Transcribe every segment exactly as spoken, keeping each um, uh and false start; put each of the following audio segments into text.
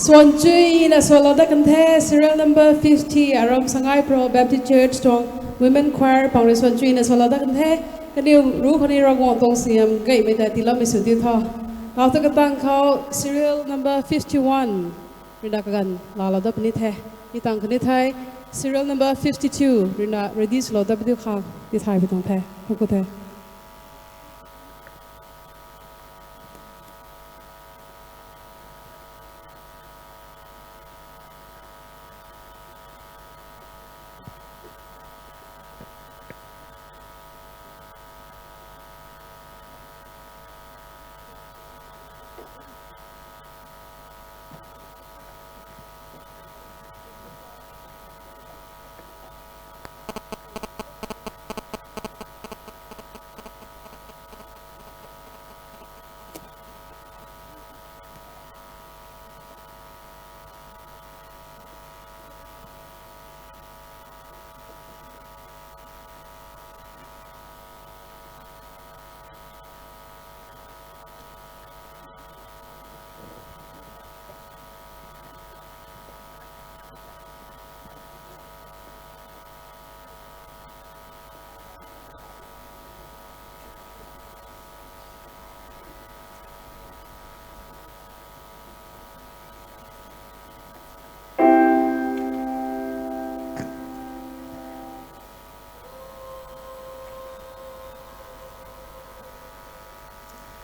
Suanchuina swlou dat kan the, serial number fifty, Aram Sangai Pro Baptist Church tuang Women Choir pang rui suanchuina swlou dat kan the. Kaniw ruc khou ni Ravguangc tuang siam gaymei ta tiiloumei sw diu tho. Nau ta katang khou serial number fifty-one ruina kaganv laalou dat puni the. Mi tang khatni thei serial number fifty-two ruina ready swlou dat puni khang tithay pui tuang the. Thangc ku the.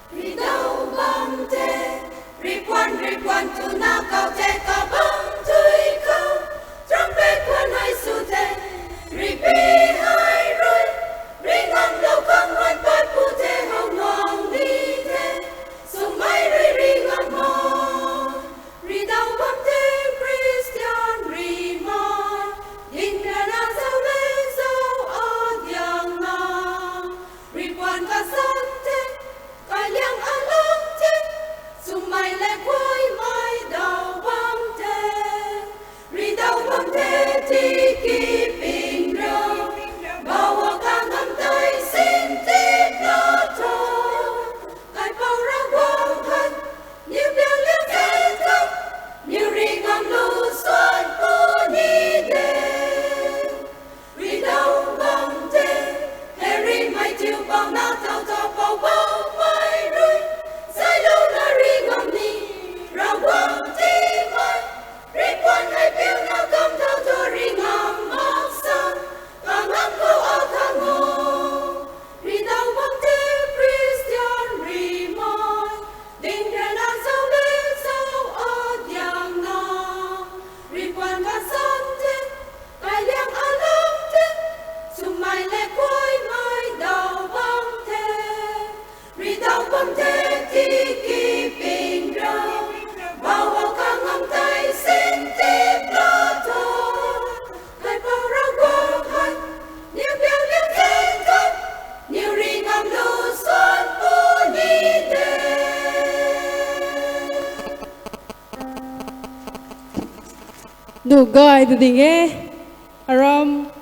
Ridow bam the, ripuan ripuan twna kau the kabam tui khou, trumpet puan hei sw the, ripi hei rui, ringam lou khang ruan pat pu the how nuang ni the, swmei rui ringam mo. Ridow bam the Christian rimei, dingrana zau le zau adiangna, ripuan kasan the, kaliang alang the, swmei le khuaymei daw bam the. Ridow bam the tiki ping riu, bawa kangam tei sin tip na tho. Kaipouc Ravguangc hei, niw piang liang the tho, niw ringam lu suan puni de. Ridow bam the, hei rimei thiu bam na thau thau pou poumei rui, zaylouna ringam ni, Ravguangc tiimei, ripuan hei piuna kam thau thu ringam mak sa, kangam khou a khang o. Ridow bam the Christian rimei, dingrana zau le zau adiangna, ripuan kasan the, kaliang alang the, swmei le khuaymei daw bam the. Ridow bam the tiki ping riu, bawa kangam tei sin tip na tho. Kaipouc Ravguangc hei, niw piang liang the tho, niw ringam lu suan puni de. Nu gay ta ding e, Aram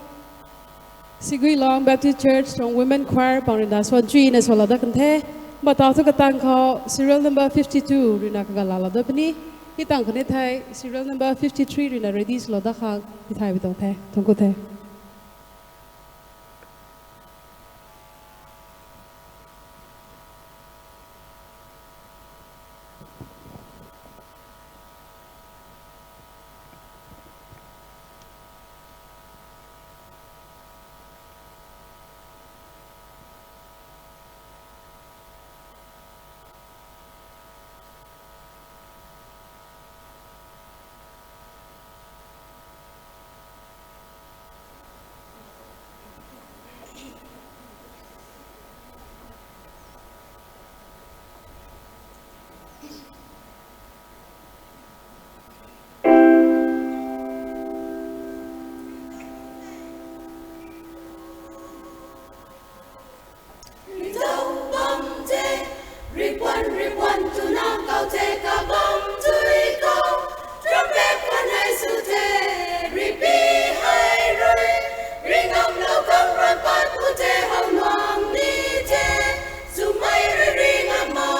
Siguilong Baptist Church tuang Women Choir pang rui na suanchuina swlou dat kan the. Kumna tau thu katang khou serial number fifty two ruina kagalala da puni. Hei tang khou ni thei serial number fifty three ruina ready swlou dat khang tithaymei tuang the. Thuanc ku the. Ridau bam the, ripuan ripuan twna kau the kabam tui khou, trumpet kwan hei sw the, ripi hei rui, ringamlou khang rui pat pu the how nuang ni the, swmei rui ringam ma.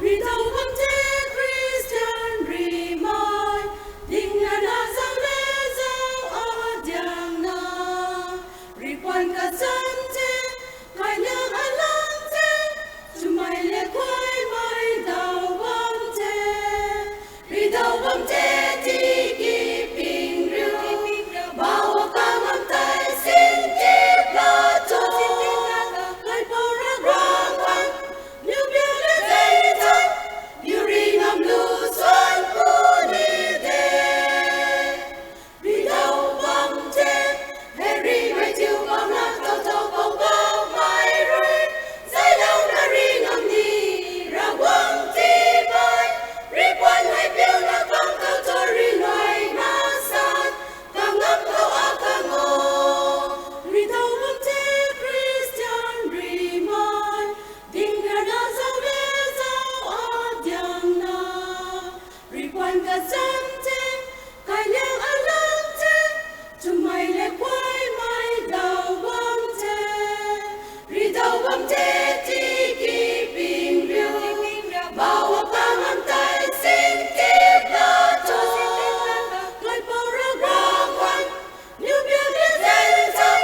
Ridau bam the Christian rimei, ding rana zau le zau adiangna. Ripuan kazan the, kailiang alang the, swmei le khuaymei dau bam the. Ridau bam the tiki ping riu, bau kangamv tei sin tip la tu. Kaipouc Ravguangc khang, niw biak le zei tei, niw ringam lu suan puni de. Ridau bam the, hei rimei thiu bam na tau tau bau baumei rui, zailouna ringam ni, Ravguangc tipei, ripuan hei piuna kang tau tau ringai na san, kangamv khou akang o. Ridau bam the Christian rimei, ding rana zau le zau adiangna. Ripuan kazan the, kailiang alang the, swmei le khuaymei dau bam the. Ridau bam the tiki ping riu, bau kangamv tei sin tip la tu. Kaipouc Ravguangc khang, niw biak le zei tei,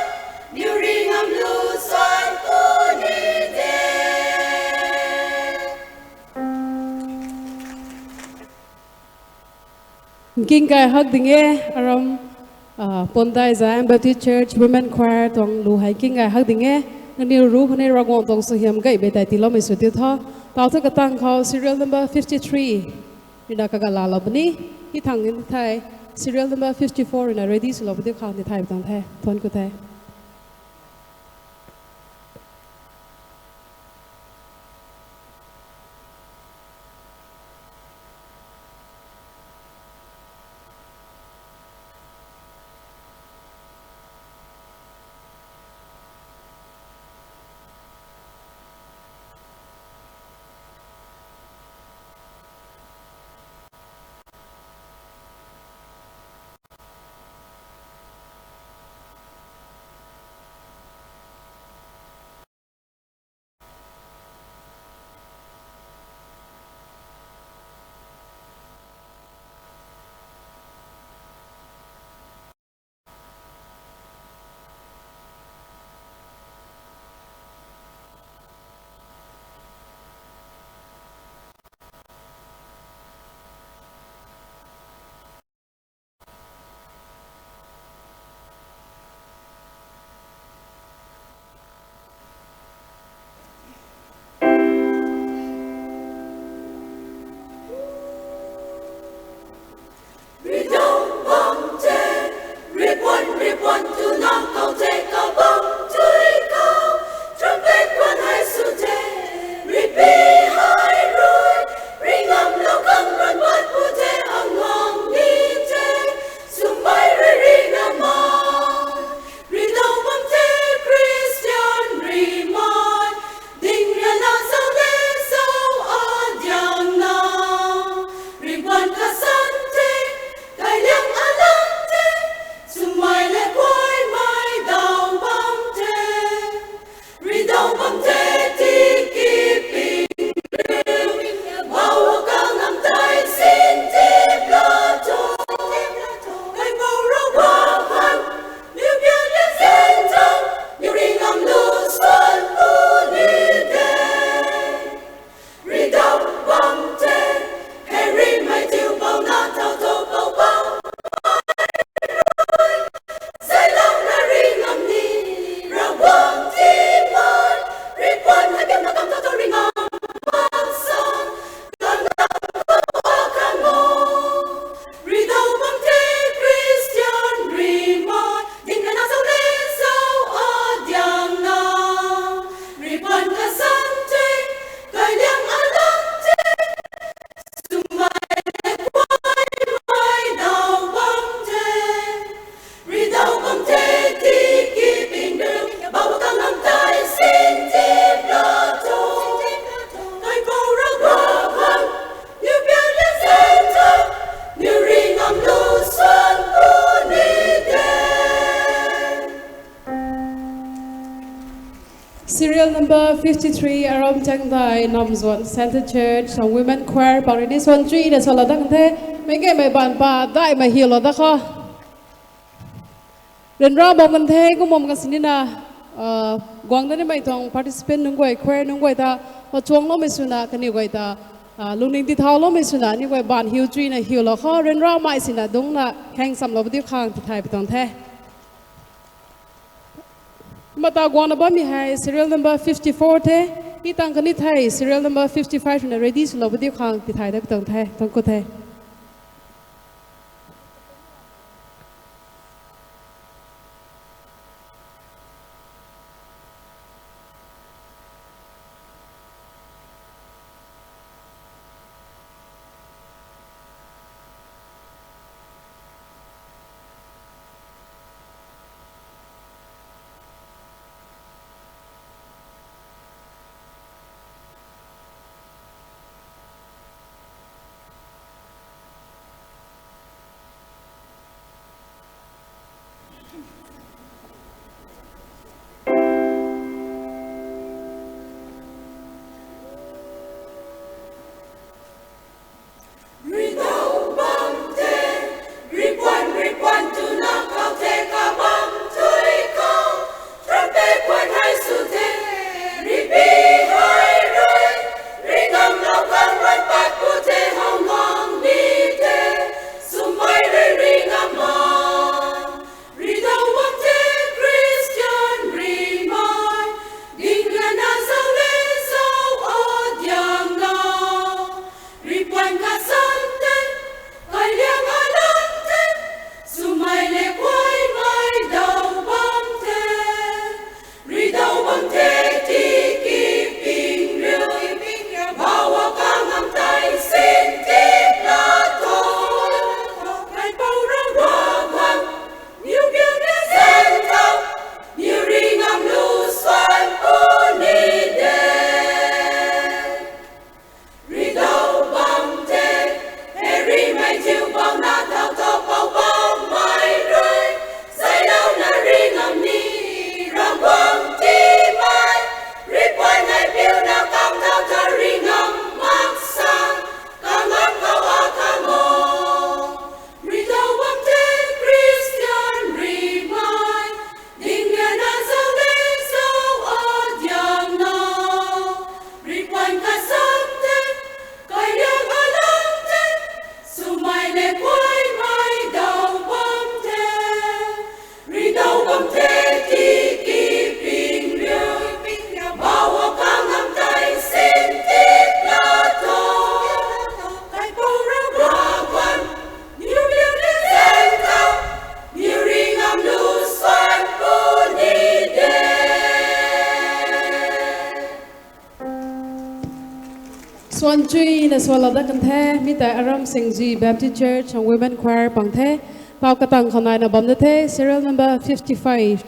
niw ringam lu suan puni de. Nking gay hak ding e, aram, ah, Pondai Zion Baptist Church Women Choir tuang lu hei nking gay hak ding e, nangniw ruc khou ni Ravguangc tuang suaihiam gay bei tei tiiloumei sw tiu tho. Tau thu katang khou serial number fifty three ruina kagalalou puni, hei thangc ni thei serial number fifty four ruina ready swlou puni khang tithaymei tuang the. Thuanc ku the. fifty-three Aram Changdai Namzuan Centre Church and Women Choir pang rui ni suan chuina suan lou dat kan the. Mei gaymei baanv pa daihmei hiu lou dat kho. Ryanra bam kan the, kum bam kan sinina, guang dat nimei tuang participant nunc guay, choir nunc guay ta, achuangloumei swna kaniw guay ta, lungning tithauloumei swna aniw guay baanv hiu chuina hiu lou kho. Ryanramei sina dungcna khaeng chamlou padiu khang tithay pi tuang the. Kumna ta guangna bammei hei serial number fifty-four the. Hei tang kani thei serial number fifty-five na ready swlou padiu khang tithay dat pi tuang the. Thuanc ku the. Ridow bam the, ripuan, ripuan twna kau the, kabam tui khou, trumpet puan hei sw the, ripi hei rui, ringam lou khang rui pat pu the, how ngang ni the, swmei rui ringam ma. Ridow bam the Christian rimei, ding riana zau le zau o diang na. Ripuan kasan the, kailiang alang the, swmei le kuaymei dow bam the. Ridow bam the tiki ping riu, ping riu, bawa kangam tei sin tip la tho. Kaipouc Ravguangc, niw biak ni zaeng tho, niw ringam lu suan puni de. Ridow bam the, hei rimei thiu bam na thau thau pou bammei rui, zaylouna ringam ni, Ravguangc tiimei, ripuan nei piuna kam thau thau ringam mak sa, kangam khou a kam o. Ridow bam the Christian rimei, ding riana zau le zau o diang na. Ripuan kasan the, kailiang alang the, swmei le kuaymei dow bam the. Ridow bam the tiki ping riu, ping riu, bawa kangam tei sin tip la tho. Kaipouc Ravguangc, niw biak ni zaeng tho, niw ringam lu suan puni de. Suan chuina suan lou dat kan the, mi tei Aram Singji Baptist Church and Women Choir pang the. Tau katang khou naina bam dat the, serial number fifty-five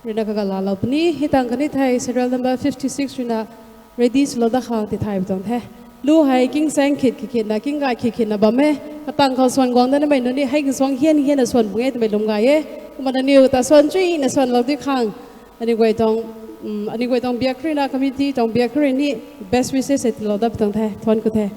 ruina kagalou puni. Hei tang kani thei serial number fifty-six ruina ready swlou dat khang tithay pi tuang the. Lu hei kingsaeng khit khit khitna, kinggay khit khitna bam e. Katang khou suan guang dat nimei nunc ni hei kasuang hian hianna suan pung e twmei lwm gay e. Kumna nangniw ta suan chuina suan lou di khang, aniw guay tuang, aniw guay tuang biak ruina, community tuang biak rui ni best wishes hei tiilou dat pi tuang the. Thuanc ku the.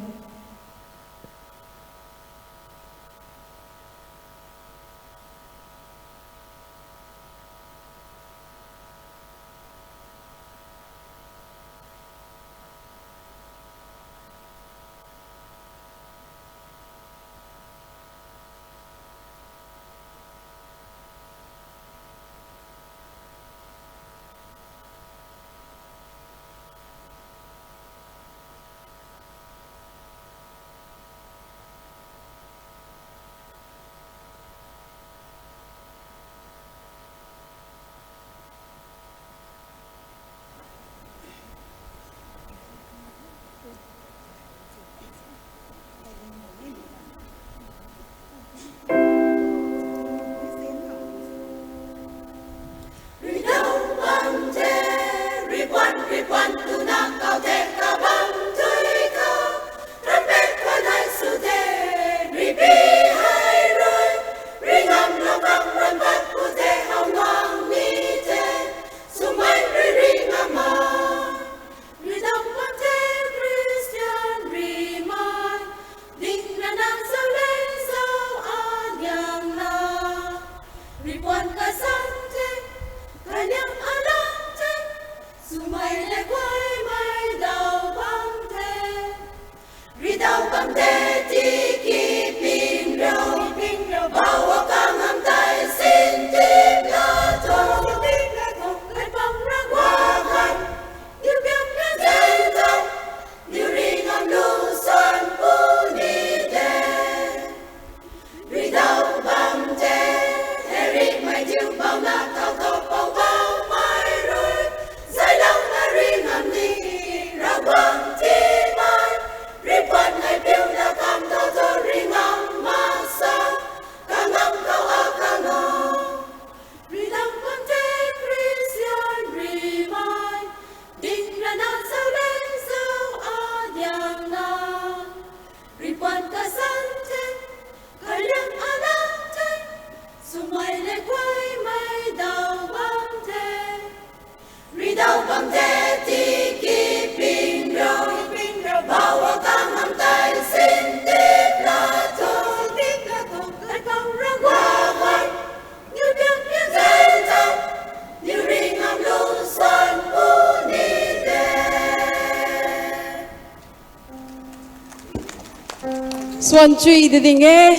Suan chuy di ding e,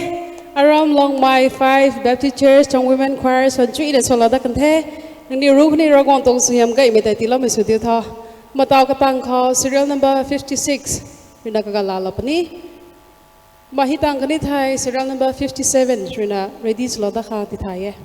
aram Longmai five Baptist Church tuang Women Choir suan chuy na swlou dat kan the. Nangniw ruc khou ni Ravguangc tuang suaihiam gaymei tei tiiloumei sw diu tho. Matau katang khou serial number fifty six ruina kaganv laalou puni. Mahi tang kani thei serial number fifty seven ruina ready swlou dat khang tithay e.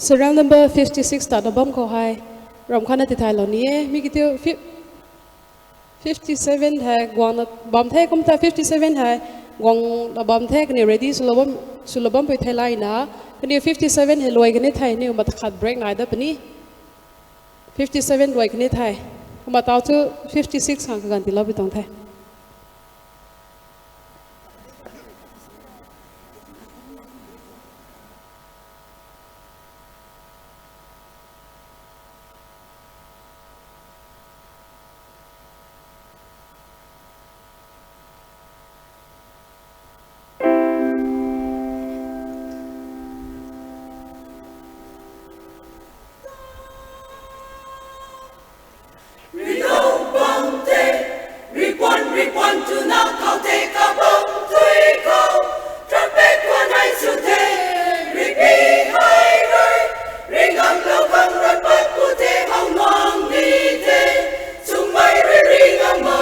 Serial number fifty six ta na bam khou hei ram khatna tithaylou ni e. Mi kiu fifty seven hei guangna bam the, kumta fifty seven hei guangna bam the, kaniw ready swlou bam, swlou bampui thei layna, kaniw fifty seven hei luai kani thei aniw mat khat break nai dat puni. Fifty seven luai kani thei, kumna tau thu fifty six khang kaganv tiilou pui tuang the. Ridow bam the, ripuan, ripuan twna khou the kabam tui khou, trumpet khwan hei sw the, ripi hei rui, ringamlou khang rat pat pu the how nuang ni the, chumei rui ringam ma.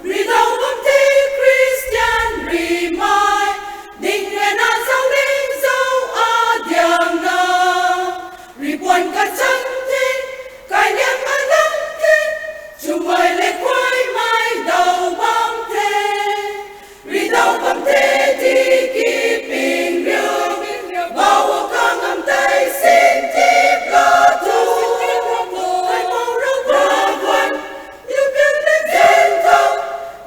Ridow bam the Christian rimei, ding rana zauc ling zauc adiangna. Ripuan kachang the, kailiang alang the, chumei le kuaymei dow bam the. Ridow bam the tiki ping riu, bau kangam tei sin tip la tu. Kaipouc Ravguangc, niw pian le zen tho,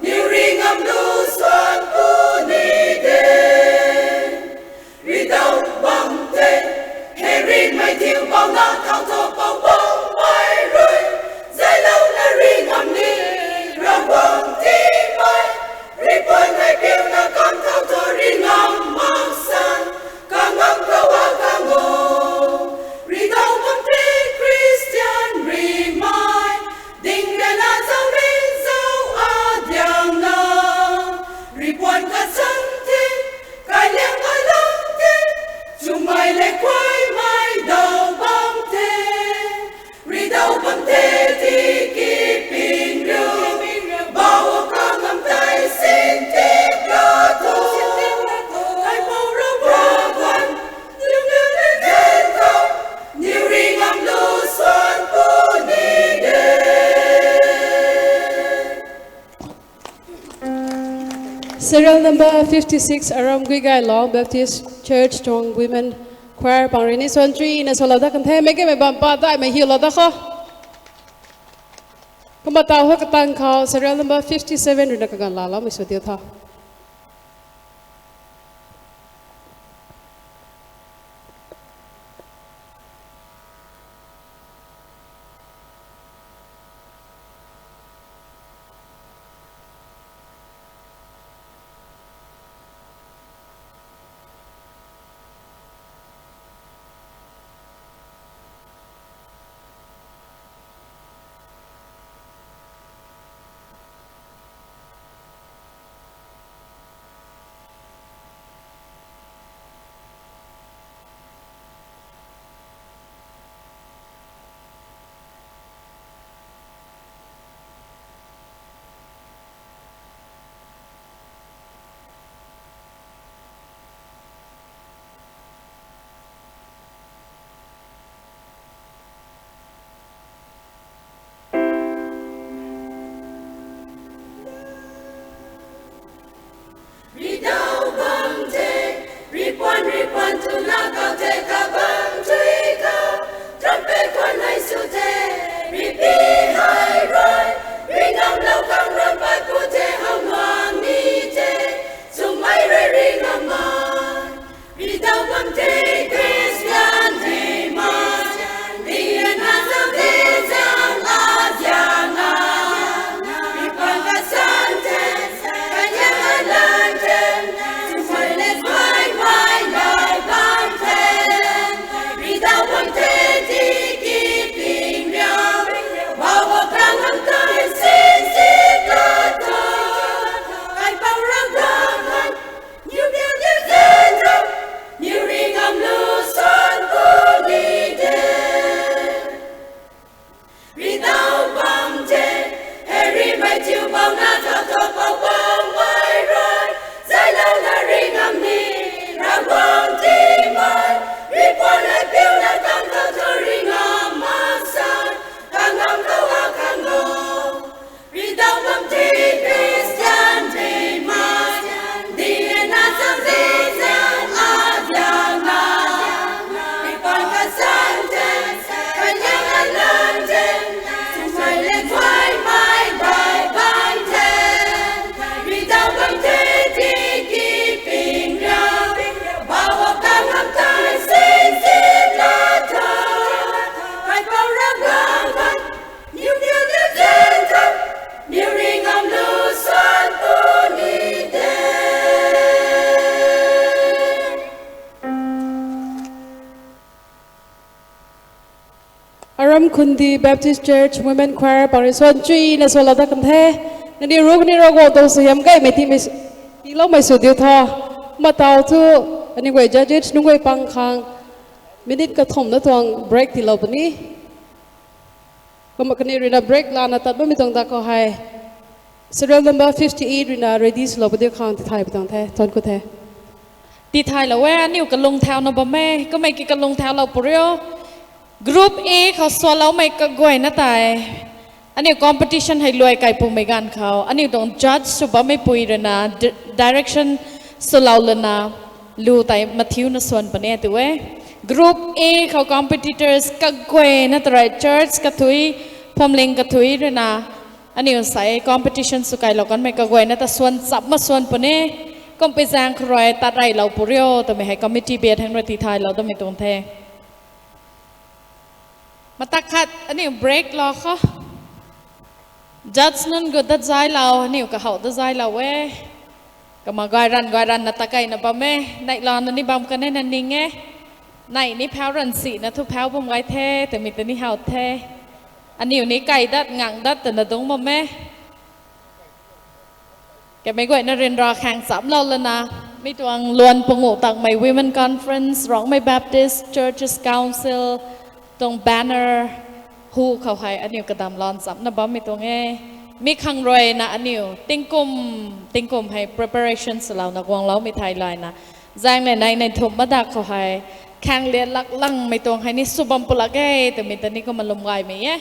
niw ringam lu suan puni de. Ridow bam the, hei rinmei thiu bau na thau tho pou bam mei rui, zaylouna ringam ni, Ravguangc tiimei, ripuan hei piuna kam thau tho ringam mak san, kangam khou a kang o. Ridow bam the Christian rimei, ding rana zauc ling zauc adiangna. Ripuan kachang the, kailiang alang the, chumei le kuaymei dow bam the. Ridow bam the tiki ping riu, bau kangam tei sin tip la tu. Kaipouc Ravguangc, niw pian le zen tho, niw ringam lu suan puni de. Serial number fifty six, aram Guigailong Baptist Church tuang Women Choir pang rui ni suan chuy na swlou dat kan the, meic gaymei bam pa daihmei hiulou dat khou. Kumna tau hou katang khou serial number fifty seven ruina kaganv laaloumei sw diu tho. Aram Khundi Baptist Church Women Choir pang rui suan chuina suanlou dat kan the. Nangniw rui kaniw Ravguangc tuang suaihiam gaymei tiimei, tiiloumei sw diu tho. Kumna taw thu, aniw guay judges nunc guay pang khang minute kathumhna tuang break tiilou puni. Kumna kaniw ruina break lana tat bammei tuang dak khou hei serial number fifty-eight ruina ready swlou padiu khang tithay pui tuang the. Thuanc ku the. Tithaylou e, aniu kalung thauna bam e, kummei ki kalung thaulou pw rio. Group A khou suanloumei kaguayna tei, aniu competition hei luai kai pumei ganv khou aniu tuang judge sw bammeipui ruina di-, direction swlou lana lu tei mathiuna suan puni tu e. Group A khou competitors kaguayna ta rui church kathui, phuamling kathui ruina aniu sei competition sw kailou kanmei kaguayna ta suan chapma suan puni. Kumpui zaeng khou rui tat reylou pw rio twmei hei committee biak thangc rui tithaylou damei tuang the. Matak khat aniu break lou khou, judge nunc gut dat zaylou, aniu kahouh dat zaylou e. Kumna gay ranv gay ranvna takeina bam e, neihlouna ni bam kan e na ning e. Neih ni phau ranv sina thu phau bam gay the twmei ta ni how the. Aniu ni kai dat ngang dat twna dungc bam e. Kamei guayna ryanra khang chamclou lana, mi tuang luan panguh takmei Women Conference, Rongmei Baptist Churches Council tuang banner hu khou hei aniu kadam lan chamcna bammei tuang e. Mi khang ruina aniu tingkum, tingkum hei preparation swlouna guangloumei thei layna, zaeng nei nei nei thumh madak khou hei khaeng liat lak langmei tuang hei ni sw bam pw lak e twmei ta ni kumna lwm gaymei e.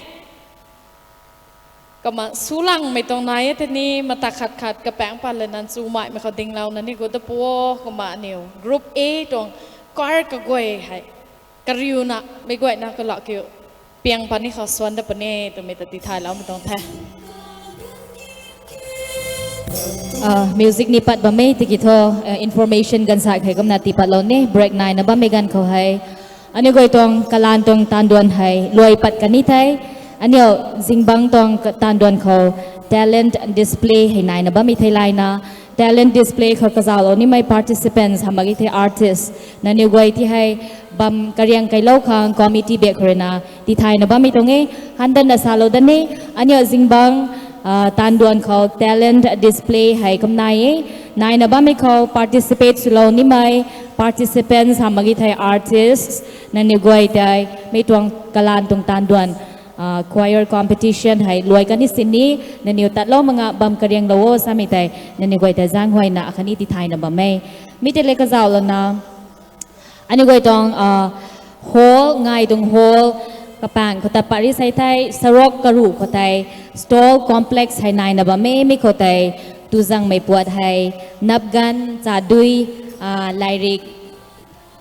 Kumna su langmei tuang nai e tei ni, matak khat khat kapaengc pat lana nchumaihmei khou dinglouna ni gut dat pw o. Kumna aniu group A tuang choir kaguay hei kariuna meic guayna kalak kiu piang pat ni khou suan dat puni twmei ta tithaylou mei tuang the. Music ni pat bam e tiki thu, information ganv sa khei kumna tii patlou ni, break naina bammei ganv khou hei aniu guay tuang kalaan tuang taanduan hei luai pat kan ni the. Aniu zingbangc tuang taanduan khou talent display hei naina bammei thei layna, talent display khou kazauhlou nimei participants hamh mak ge thei artist nangniw guay ti hei bam kariang kailou khang committee biak khou ruina tithayna bammei tuang e. Handanna salou dat ni, aniu zingbangc taanduan khou talent display hei kum nai e. Naina bammei khou participate swlou nimei participants hamh mak ge thei artist nangniw guay tei mei tuang kalaan tuang taanduan choir competition hei luai kan ni sini, nangniw tatlou mak nga bam karianglou o samei tei nangniw guay tei zaenghuayna akhatni tithayna bam e. Mi tei le kazauhlouna aniu guay tuang hall, ngai tuang hall kapaeng khou ta pat ri sei thei, sarok karuh khou tei stall complex hei naina bam e. Mi khou tei tuzangmei puat hei napganv, chadui, lairik,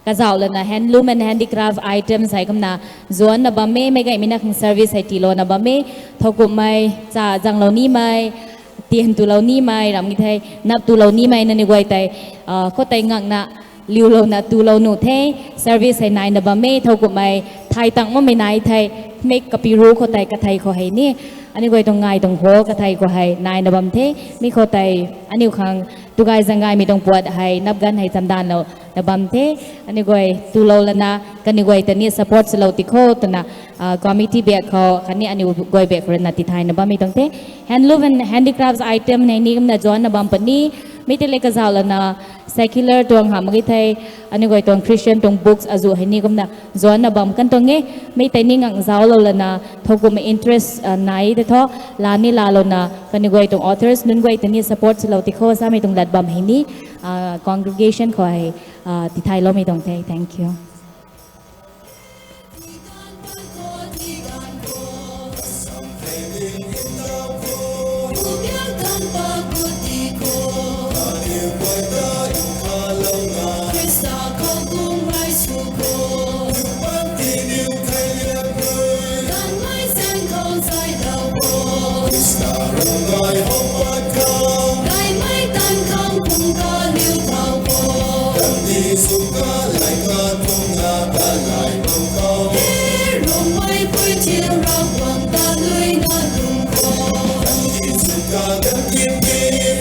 kazauh lana handloom and handicraft items hei kumna zuanna bam e. Meic gaymei na khang service hei tiilouna bam e. Thowkumhmei, cha zanglou nimei, tian tulou nimei, ramh ki thei nap tulou nimei nangniw guay tei khou tei ngakna liulouna tulou nuh the. Service hei naina bam e. Thowkumhmei thay tang makmei nai thei, mei kapiru khou tei kathei khou hei ni, aniu guay tuang ngai tuang hall kathei khou hei naina bam the. Mi khou tei aniu khang tugay zanggaymei tuang puat hei napganv hei chamdanlou na bam the. Aniu guay tulou lana kaniw guay ta ni support swlou ti kho twna committee biak khou khatni aniu guay biak khou ruina tithayna bammei tuang the. Handloom and handicrafts item hei ni kumna zuanna bam puni. Mi tei le kazauh lana secular tuang hamh mak ge thei, aniu guay tuang Christian tuang books azuh hei ni kumna zuanna bam kan tuang e. Mi tei ni ngak zauclou lana thowkumhmei interest nai tei thu, la ni laalouna kaniw guay tuang authors nunc guay ta ni support swlou ti kho samei tuang lat bam hei ni congregation khou hei tithayloumei tuang the. Thank you.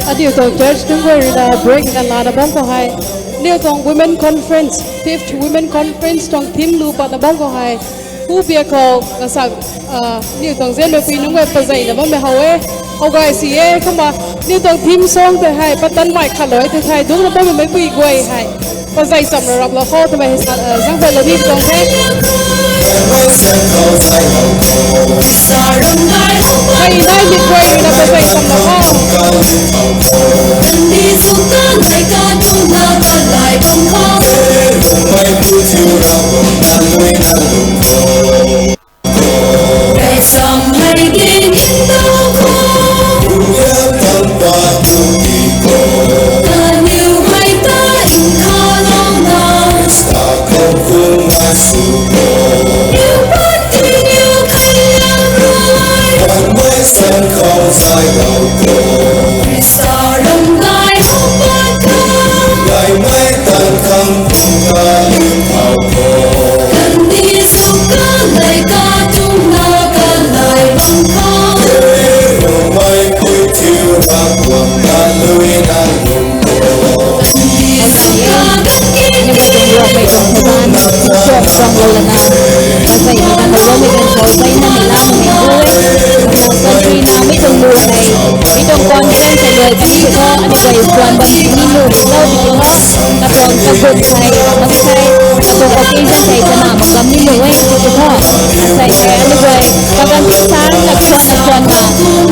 Aniu tuang church nunc guay ruina break na lana bam khou hei, aniu tuang Women Conference, Fifth Women Conference tuang theme lu patna bam khou hei, Pu bia khou, ngasak, ah, niw tuang zianmei pui nunc guay pazeina bammei how e. How gay si e, kumna, niw tuang theme song tei hei, patan mai khat lou e, tei thai, dungcna bammei meipui guay hei. Pazei chamna raplou khou, twmei hei sa, ah, zang phalou ni tuang the. Hei nai mi guay rui na pazei chamlou khou. Ni guay tuang ruakmei tuang theidan, tuang tuang lou lana, pazei ni na kaloumei kan khou, pei na mei la na mei gu e, na kan tui na mei tuang lu hei, mei tuang conference hei luai kan tiki tho, ani guay suan bam ni lu ni lou tiki tho, na tuang kagut hei, mak hei, na tuang occasion hei, tana mak bam ni lu e, tiki tho, na sei hei, ani guay, kagan ti sa, na suan, na suan na,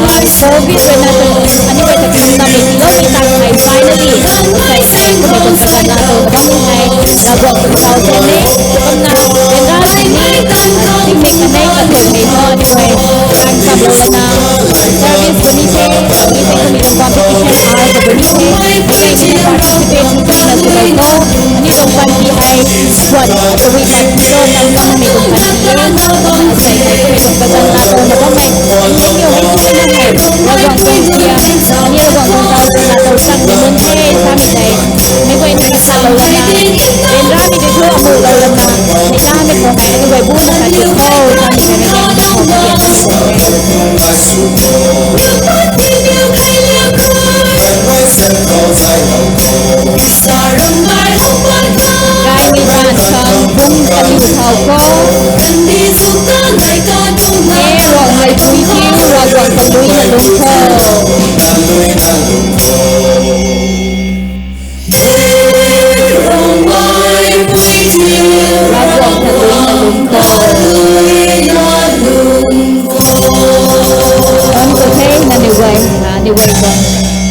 ah, covid rui na tuang, ani guay ta kum na mei ti lou mei tang hei, finally, na sei hei, kumei tuang kagan na tuang na bam ni hei, Ravguangc tuang tau tei ni, kumna, ryanra sini, tingmei kanei kathumhmei tho, ni guay, kan chamlou lana, service puni the, ni the kumei tuang competition hour khou puni the, ni the ni participate sw tuina swlou tho, ani tuang panty hei, suan, tabui kan tho, kan kammei tuang panty e, kumna sei hei, kumei tuang kagan na tuang na bammei, ni niw hei, kumna hei, Ravguangc tuang siam, ani Ravguangc tuang tau tuang na tuang sak ni mun the, samei tei, mei guay ni kasalou lana, ryanra ni tei thu amuhlou lana, mei lamei khou hei, ani guay bu na sa tut tho, samei tei mei guay ni khou kabian tei tho. Gaymei ganv khang bung kaniw thau khou, e Ravguangc ta luina lungc tho. Ravguangc ta luina lungc tho. Thuanc ku the nangniw guay, a, niw guay tuang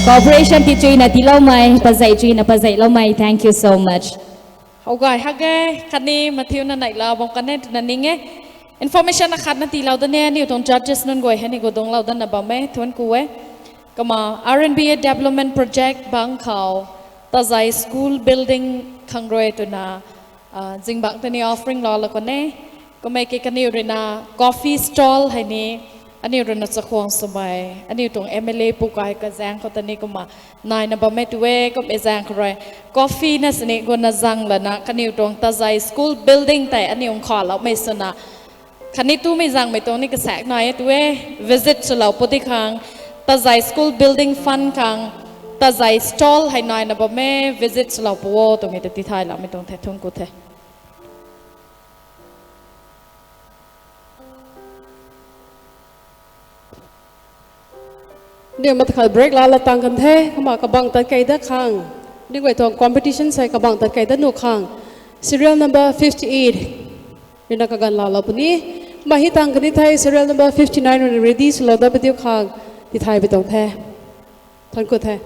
cooperation ti chuina tiiloumei, pazei chuina pazeiloumei. Thank you so much. How gay hak e, khatni mathiuna neihla bam kan e twna ning e. Information akhatna tiilou dat ni, aniw tuang judges nunc guay hei ni gu dungclou datna bam e, thuanc ku e. Kumna R N B A development project bang khou, Tazei school building khang rui twna, ah, zingbangc tei ni offering lou la kan e. Kummei ki kaniw ruina coffee stall hei ni, aniw ruina chakhwang swmei, aniw tuang M L A pu kai kazaeng khou ta ni kumna naina bam e tu e, kummei zaeng khou rui. Coffee na sini guna zang lana, kaniw tuang Tazei school building tei aniw nkhavloumei swna, khatni tumei zangmei tuang ni kasaek nai e tu e, visit swlou pu di khang, Tazei school building fund khang, Tazei stall hei naina bam e, visit swlou pu o twmei ta tithayloumei tuang the, thuanc ku the. Ni mak khat break laa la tang kan the, kumna kabangc tat kei dat khang, ni guay tuang competition sei kabangc tat kei dat nuh khang, serial number fifty-eight ruina kaganv laalou puni. Kumna hei tang kan ni thei serial number fifty-nine ruina ready swlou dat padiu khang tithay pi tuang the. Thuanc ku the.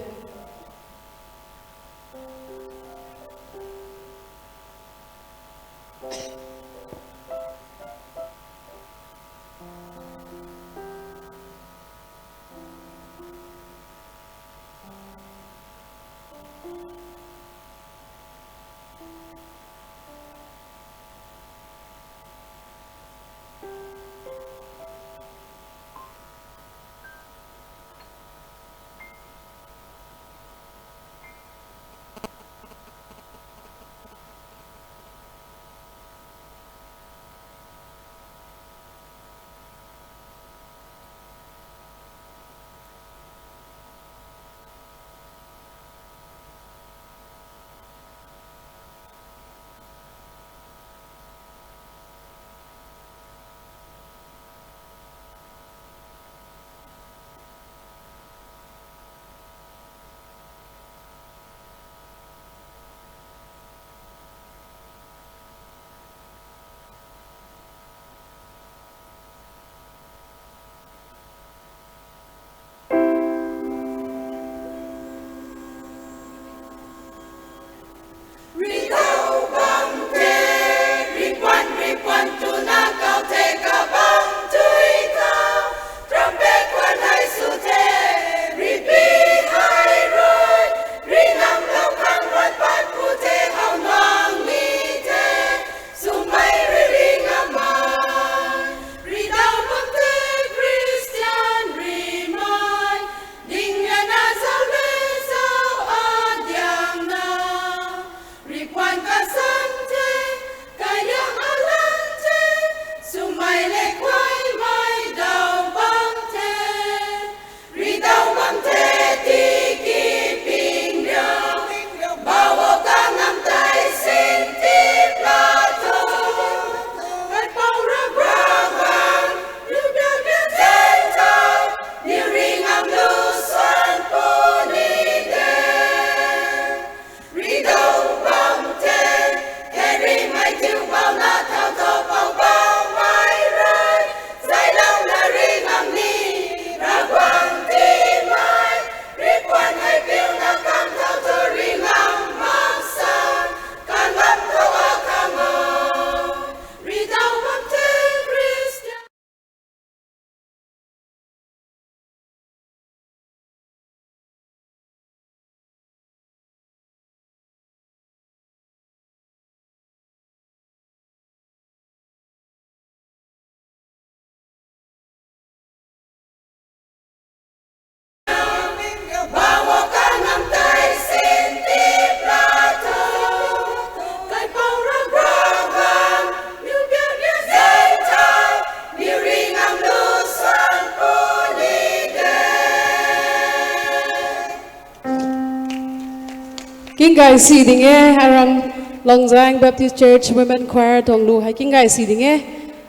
Kinggay si ding e, aram Longzang Baptist Church Women Choir tuang lu hei kinggay si ding e.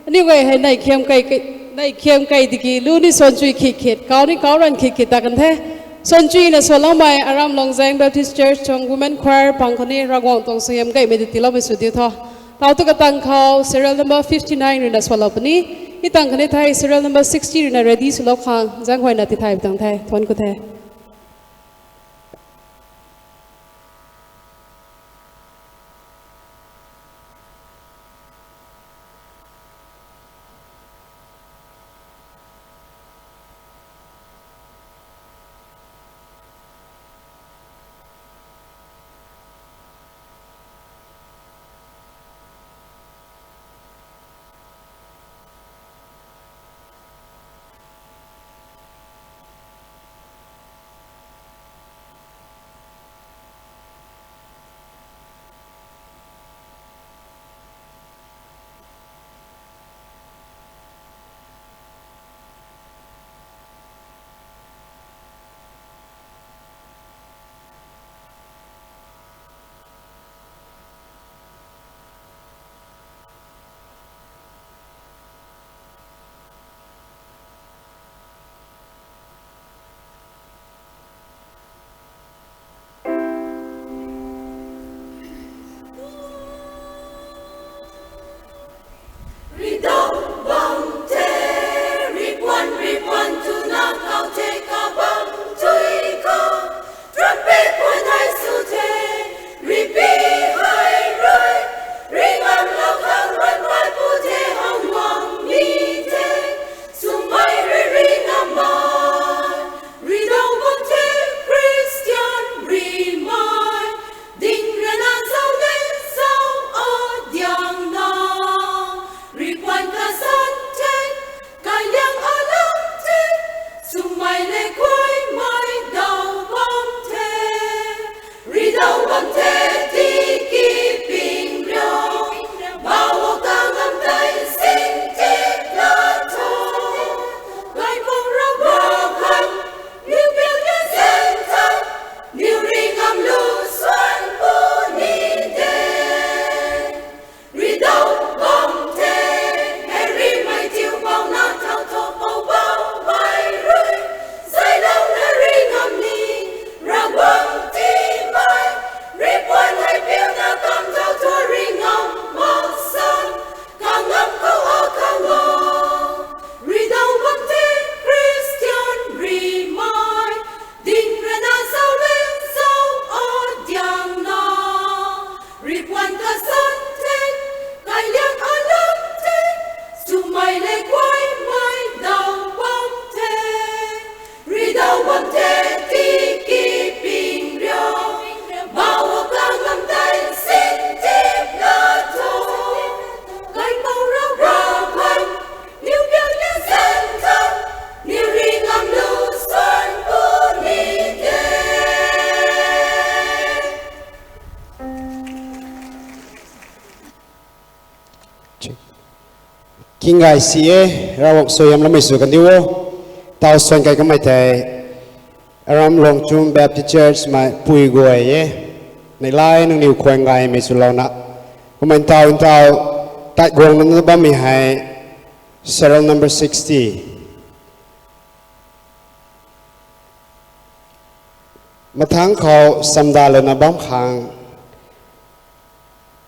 Aniu guay hei neih khiam kei, neih khiam kei tiki lu ni suanchui khit khit, kau ni kau ran khit khit ta kan the. Suanchuina suanloumei aram Longzang Baptist Church tuang Women Choir pang khou ni Ravguangc tuang suaihiam gaymei ta tiiloumei sw diu tho. Tau tu katang khou serial number fifty nine ruina suanlou puni. Hei tang khatni thei serial number sixty ruina ready swlou khang zaenghuayna tithay tang the, thuan khou the. Ridau bam the, ripuan, ripuan twna kau the kabam tui khou. Trumpet puan hei sw the, ripi hei rui, ringam lou khang ruan mai pu the howmang mi the, swmei rui ringam mai, ridau bam the Christian rimei, ding rana zau le zau adiang na, ripuan kasan the, kaiang alam the, swmei le kuaymei dau bam the, ridau bam the tiki ping riu, bau kangam tei sin tip la tho, kaipou rau bau khang, niu pian le zen tha, niu ringam lu suan pu ni de. Ridau bam the, hei rimei thiu bau na thau tho pou bau mei rui, zaylouna ringam ni, Ravguangc tiimei, ripuan hei piuna kam thau tho ringam mak san, kangam khou akhang o. Ridau bam the Christian rimei, ding rana zau le zau adiang na, ripuan kasan the, kaiang alam the, swmei le kuaymei dau bam the, ridau bam the tiki ping riu, bau kangam tei sin tip la tho, kaipou rau bau khang, niu pian le zen tha, niu ringam lu suan pu ni de. Kinggay si e, Ravguangc suaihiam lamei sw kan diu o. Tau suan kai kamei thei, aram Longchum Baptist Church mei pui guay e. Neihlai nangniw khwan gaymei swlouna, kumei ntaw ntaw tat guang nana bammei hei serial number sixty. Mathangc khou chamdalouna bam khang,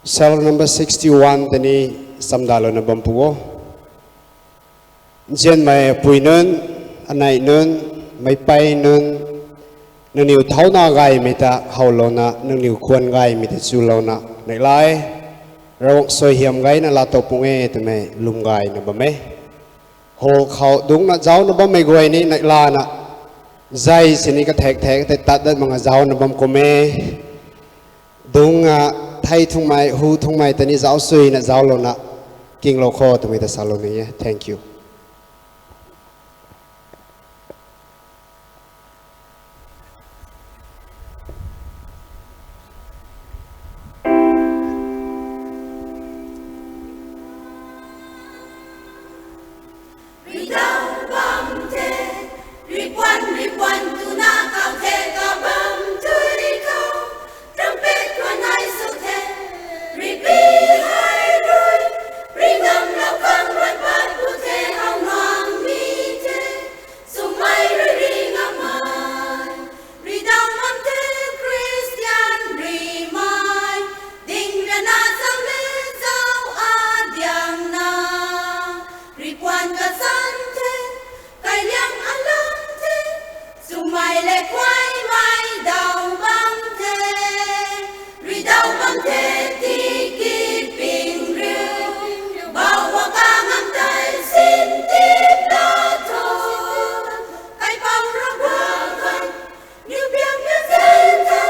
serial number sixty one tei ni chamdalouna bam pu o. Nzianmei pui nunc, anei nunc, meicpui nunc, nangniw thauna gaymei ta howlouna, nangniw khwan gaymei ta chulouna, neihlai Ravguangc suaihiam gayna laa tow pung e twmei lwm gayna bam e. Hall khou dungcna zaucna bammei guay ni neihlana, zay sini kathek thek tei tat dat manga zaucna bam kum e. Dungc, ah, thei thungmei, hu thungmei ta ni zauc suina zauclouna kinglou kho twmei ta salou ni e. Thank you. Ridau bam the, ripuan, ripuan twna kau the kabam tui khou. Ram Kasan the, kailiang alam the, swmei le kuaymei daw bam the, ridau bam the tiki ping riu, bau wa kangam tei sin tip la tho, kaipouc Ravguangc khang, niu biak na zen tho,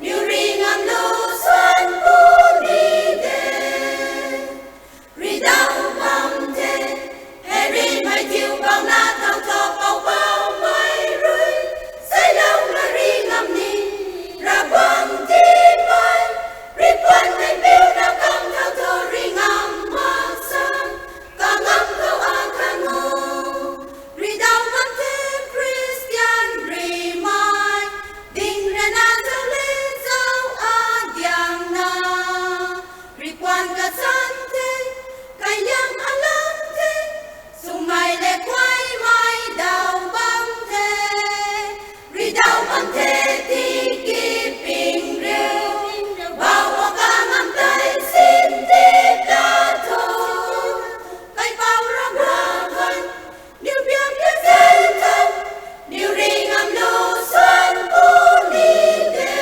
niu ringam lu suan puni de. Ridau bam the, hei rimei thiu bau na thau tho pou baumei rui, seilouna ringam ni, Ravguangc tipei, ripuan mei piuna kam thau tho ringam mak sa, kangam khou akhan o. Ridau bam the Khristian rimei, ding rana zau le zau adiangna, ripuan kasan the, kailiang alam the, swmei le kuaymei daw bam the, ridau bam the tiki ping riu, bau wa kangam tei sin tip la tho, kaipouc Ravguangc khang, niu biak na zen tho, niu ringam lu suan puni de.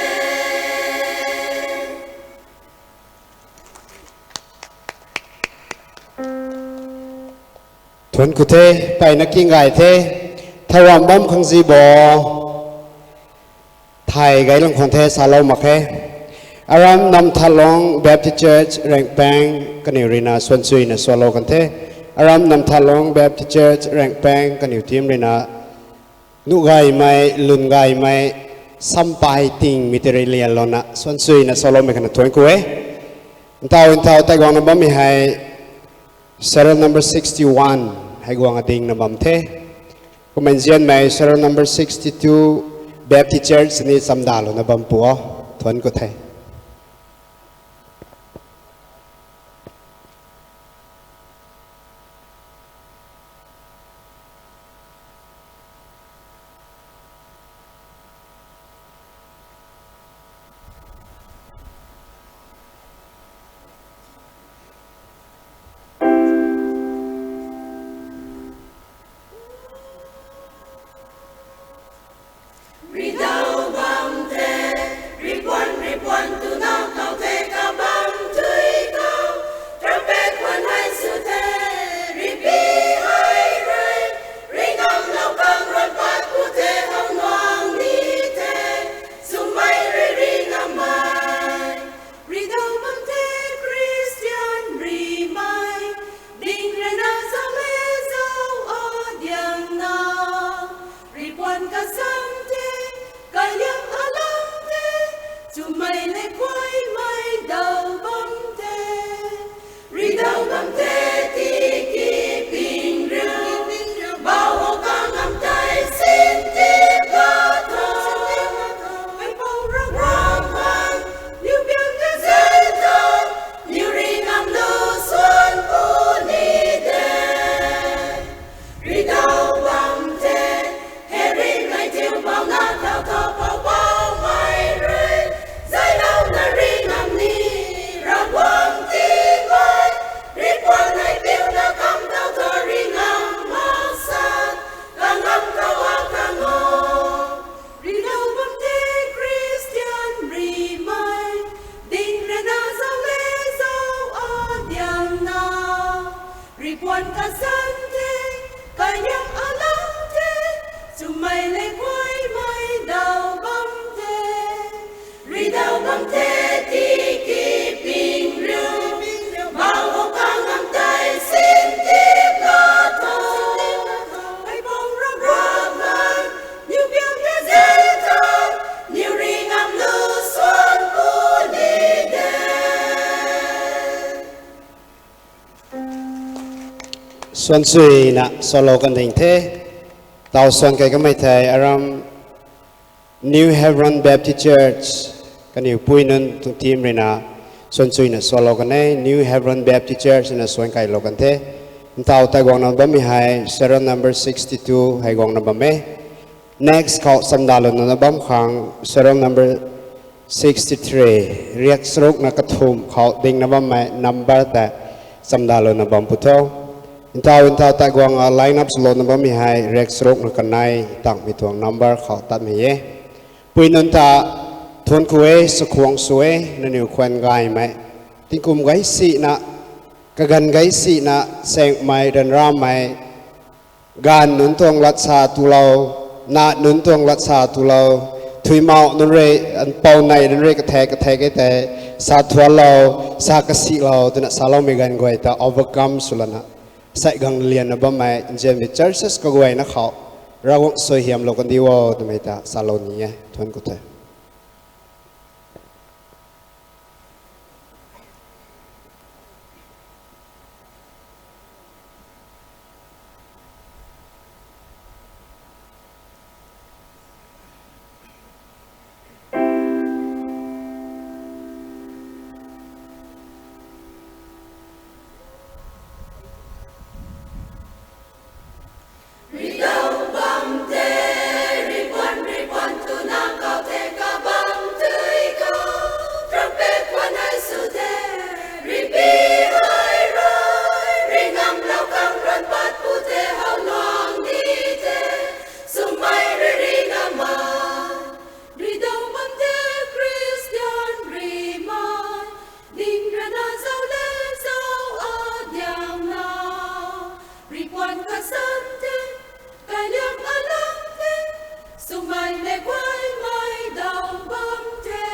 Thuanc khou the, mpeyna king gay the, thau ram bam khang zi bo, thay gay lang khwang the, salou mak khe. Aram Namthalong Baptist Church Rengpang kaniw ruina suansuina sualou kan the. Aram Namthalong Baptist Church Rengpang kaniw team ruina nuh gaymei, lwn gaymei, sampay tingmei tei rui lianlouna suansuina sualoumei khana thuanc khou e. Ntaw ntaw tei guangna bammei hei serial number sixty-one, hei guang adingna bam the. Kumna nzianmei serial number sixty-two, Baptist Church ni chamdalouna bam pu o. Thuanc khou the. Ridau bam the, ripuan ripuan twna kau the kabam tui khou, trumpet khwan hei sw the, ripi hei rui, ringamlou kang rui pat ku the how nuang ni the, swmei rui ringammei. Ridau bam the Khristian rimei, ding rana zau le zau adiangna, ripuan kasan the, kailiang alam the, swmei le kuaymei daw bam the. Ridau bam the tiki ping riu, bau kangam tei sin tip la tho, kaipouc Ravguangc khang, niu biak na zen tho, niu ringam lu suan puni de. Ridau bam the, hei rimei thiu bau na thau tho pou baumei rui, zaylouna ringam ni, Ravguangc tipei, ripuan hei piuna kam thau tho ringam mak sa, kangam khou akhan o. Ridau bam the Khristian rimei, ding rana zau le zau adiangna, ripuan kasan the, kailiang alam the, swmei le kuaymei daw bam the. Ridau bam the tiki ping riu, bau kangam tei sin tip la tho, kaipouc Ravguangc khang, niu biak na zen tho, niu ringam lu suan puni de. Suansuina sualou kan ding the. Tau suan kei kamei thei aram New Heaven Baptist Church kaniw pui nunc tuang team ruina suansuina sualou kan e. New Heaven Baptist Church na suan kailou kan the. Ntaw tei guangna bammei hei serial number sixty-two hei guangna bam e. Next khou chamdalouna bam khang serial number sixty-three, riak charukna kathumh khou dingna bammei number tei chamdalouna bam pu tho. Ntaw ntaw tei guang a line up swlouna bammei hei rek charuk na kanei tangmei tuang number khou tatmei e. Pui nunc ta thuanc ku e, chakhwang sw e, nangniw khwan gaymei. Tingkum gay sina, kaganv gay sina, saengmei, ryanramei, gaanv nunc tuang lat sa tulou, na nunc tuang lat sa tulou, thuimau nunc rui, pounei nunc rui kathek kathek e tei, sa thuanlou, sa kasilou twna saloumei ganv guay ta overcome swlana, sei gang lianna bammei nzianmei churches kaguayna khou Ravguangc suaihiamlou kandi o twmei ta salou ni e. Thuanc ku the. Ridow bam the, ripuan ripuan twna kau the kabang tui khou, trumpet khwan hei sw the, ripi hei rui, ringamlou khang ran pat pu the, how luang di the, swmei rui ringam ma. Ridow bam the Christian rimei, ding rana zau le zau adiangna, ripuan kasan the, kaliang alang the, swmei le guaymei daw bam the.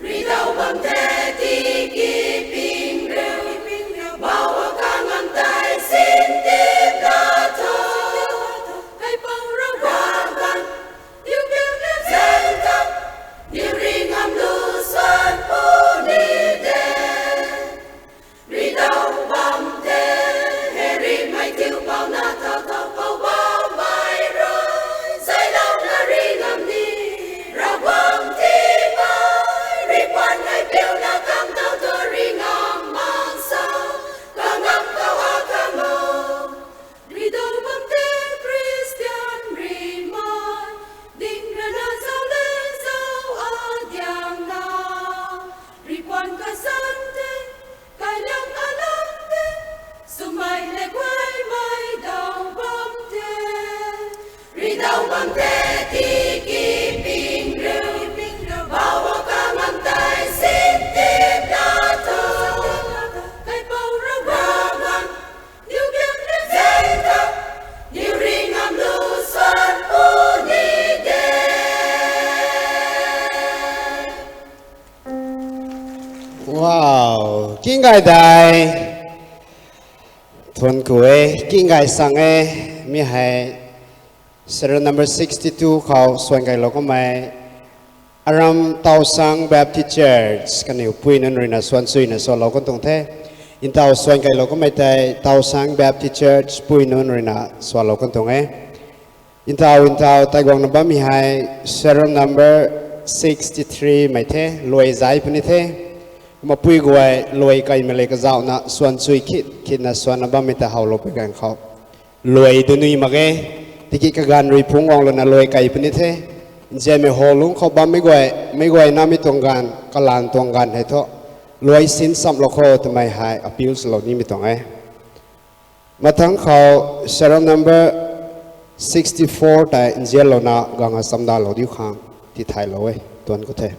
Ridow bam the tiki ping riu, ping riu, bau akang am tei sin tip la tho, kaipouc Ravguangc, niw piu niw zaeng tho, niw ringam lu swan puni de. Ridow bam the, hei rimei thiu pouna thau thau pou bammei rui, zaylouna ringam ni, Ravguangc ti mei, ripuan hei piuna kang thau thu ringam mak sa, kangam khou akang o. Ridow bam the Christian rimei, ding rana zau le zau adiangna, ripuan kasan the, kaliang alang the, swmei le guaymei daw bam the. Ridow bam the tiki ping riu, ping riu, bau akang am tei sin tip la tho, kaipouc Ravguangc, niw piu niw zaeng tho, niw ringam lu swan puni de. Wow, king gay dai. Thuanc ku e, king gay sang e, mi hei serial number sixty-two khou swan kailou kamei, aram Taosang Baptist Church kaniw pui nunc ruina swan chuina swlou kan tuang the. Ntaw swan kailou kamei tei Taosang Baptist Church pui nunc ruina swlou kan tuang e. Ntaw ntaw tei guangna bammei hei serial number sixty-three mei the, luai zai puni the. Kumna pui guay luai kaimei le kazauhna swan chui khit khitna swanna bammei ta howlou pui ganv khou luai dunui mak ge. Tiki kaganv rui phungc guang lana luai kai puni the. Nzianmei hall lungc khou bammei guay, meic guay namei tuang ganv, kalan tuang ganv hei thu luai sin samlou kho twmei hei appeal swlou nimei tuang e. Mathangc khou serial number sixty-four tei nzianlouna gang a chamdalou diu khang tithaylou e. Thuanc ku the.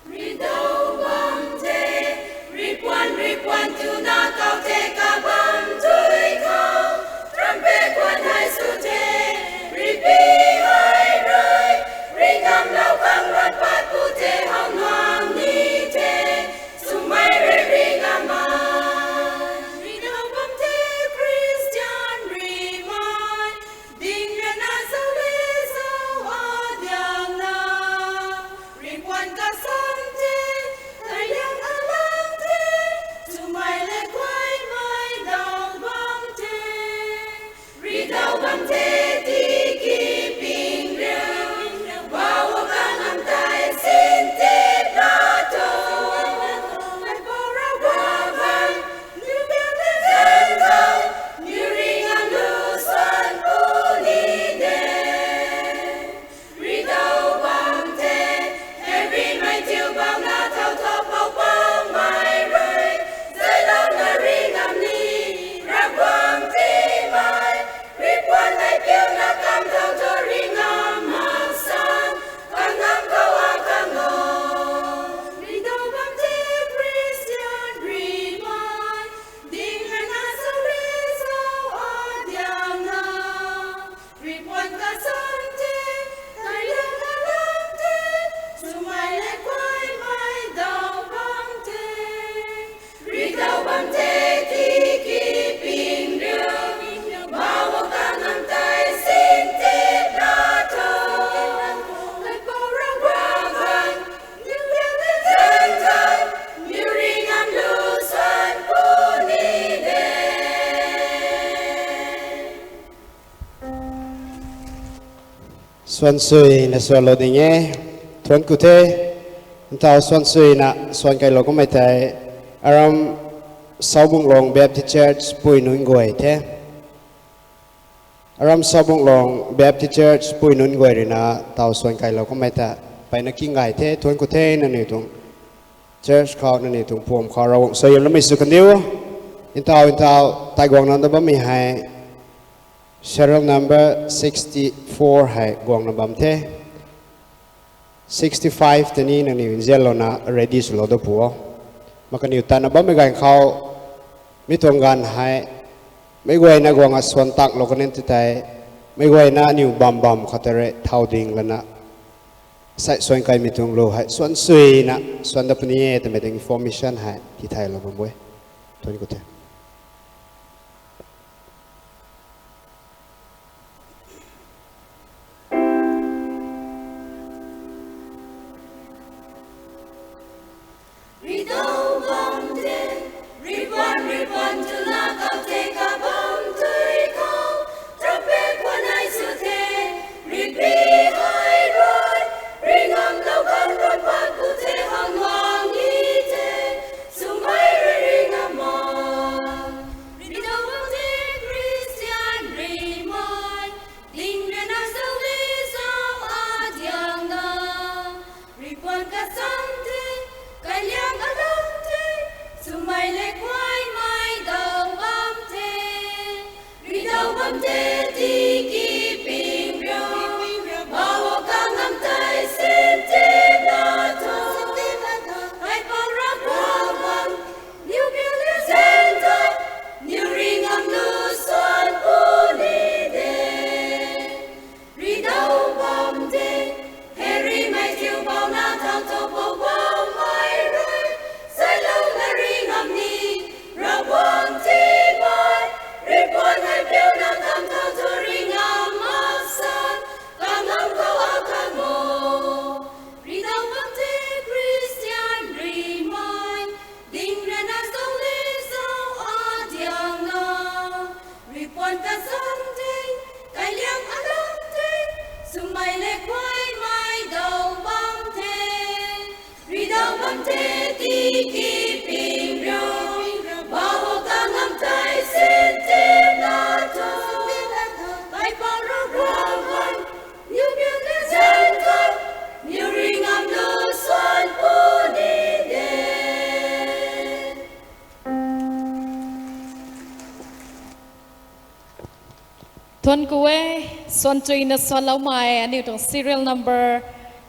Ridow bam the, ripuan ripuan Suansuina suanlou ding e. Thuanc ku the. Ntaw suansuina suan kailou kummei tei, aram Saubunglong Baptist Church pui nunc guay the. Aram Saubunglong Baptist Church pui nunc guay ruina taw suan kailou kummei ta mpeyna king gay the, thuanc ku the nangniw tuang church khou, nangniw tuang phuam khou Ravguangc suaihiamloumei sw kandiu. Ntaw ntaw tei guangna da bammei hei serial number sixty four hei guangna bam the. Sixty five tei ni nangniw nzianlouna ready swlou da pu o. Ma kaniw tatna bammei ganv khou, mi tuang ganv hei meic guayna guang a suan taklou kan e ti tei, meic guayna aniw bam bam khou tei rui thau ding lana, sai suan kaimei tuang lu hei suansuina suan da puni e twmei tuang information hei tithaylou bam e. Thuanc ku the. Ridow bam the, ripuan ripuan twna kau the kabam tui khou, trumpet puan ai sw the, ripi hei rui, ringam lou kan rui pat ku the hang mang ni the, swmei rui ringam ma. Ridow bam the Christian rimei, ding rui na zau le zau adiang na. Ripuan kasam the, kaliang alam the, swmei le kuaymei dow bam the. Ridow bam the tiki ping riu, bawo kangam tei sin tip na tho. Kaipouc Ravguangc, niw piu ni zen tho, niw ringam lu suan puni de. Ridow bam the, hei rimei thiu bau na thau tho pou baumei rui, sailouna ringam ni, Ravguangc tiimei, ripuan hei piuna kam thau tho ringam mak san, kangam khou akhat mo. Ridow bam the Christian rimei, ding rui na zau le zau adiang na. Ripuan kasam the, kaliang alam the, swmei le kuaymei dow bam the. Ridow bam the tiki ping riu, bawo kangam tei sin tip na tho. Kaipouc Ravguangc, niw piu ni zen tho, niw ringam lu suan puni de. Thuanc ku e, suan chuina suanloumei, aniu tuang serial number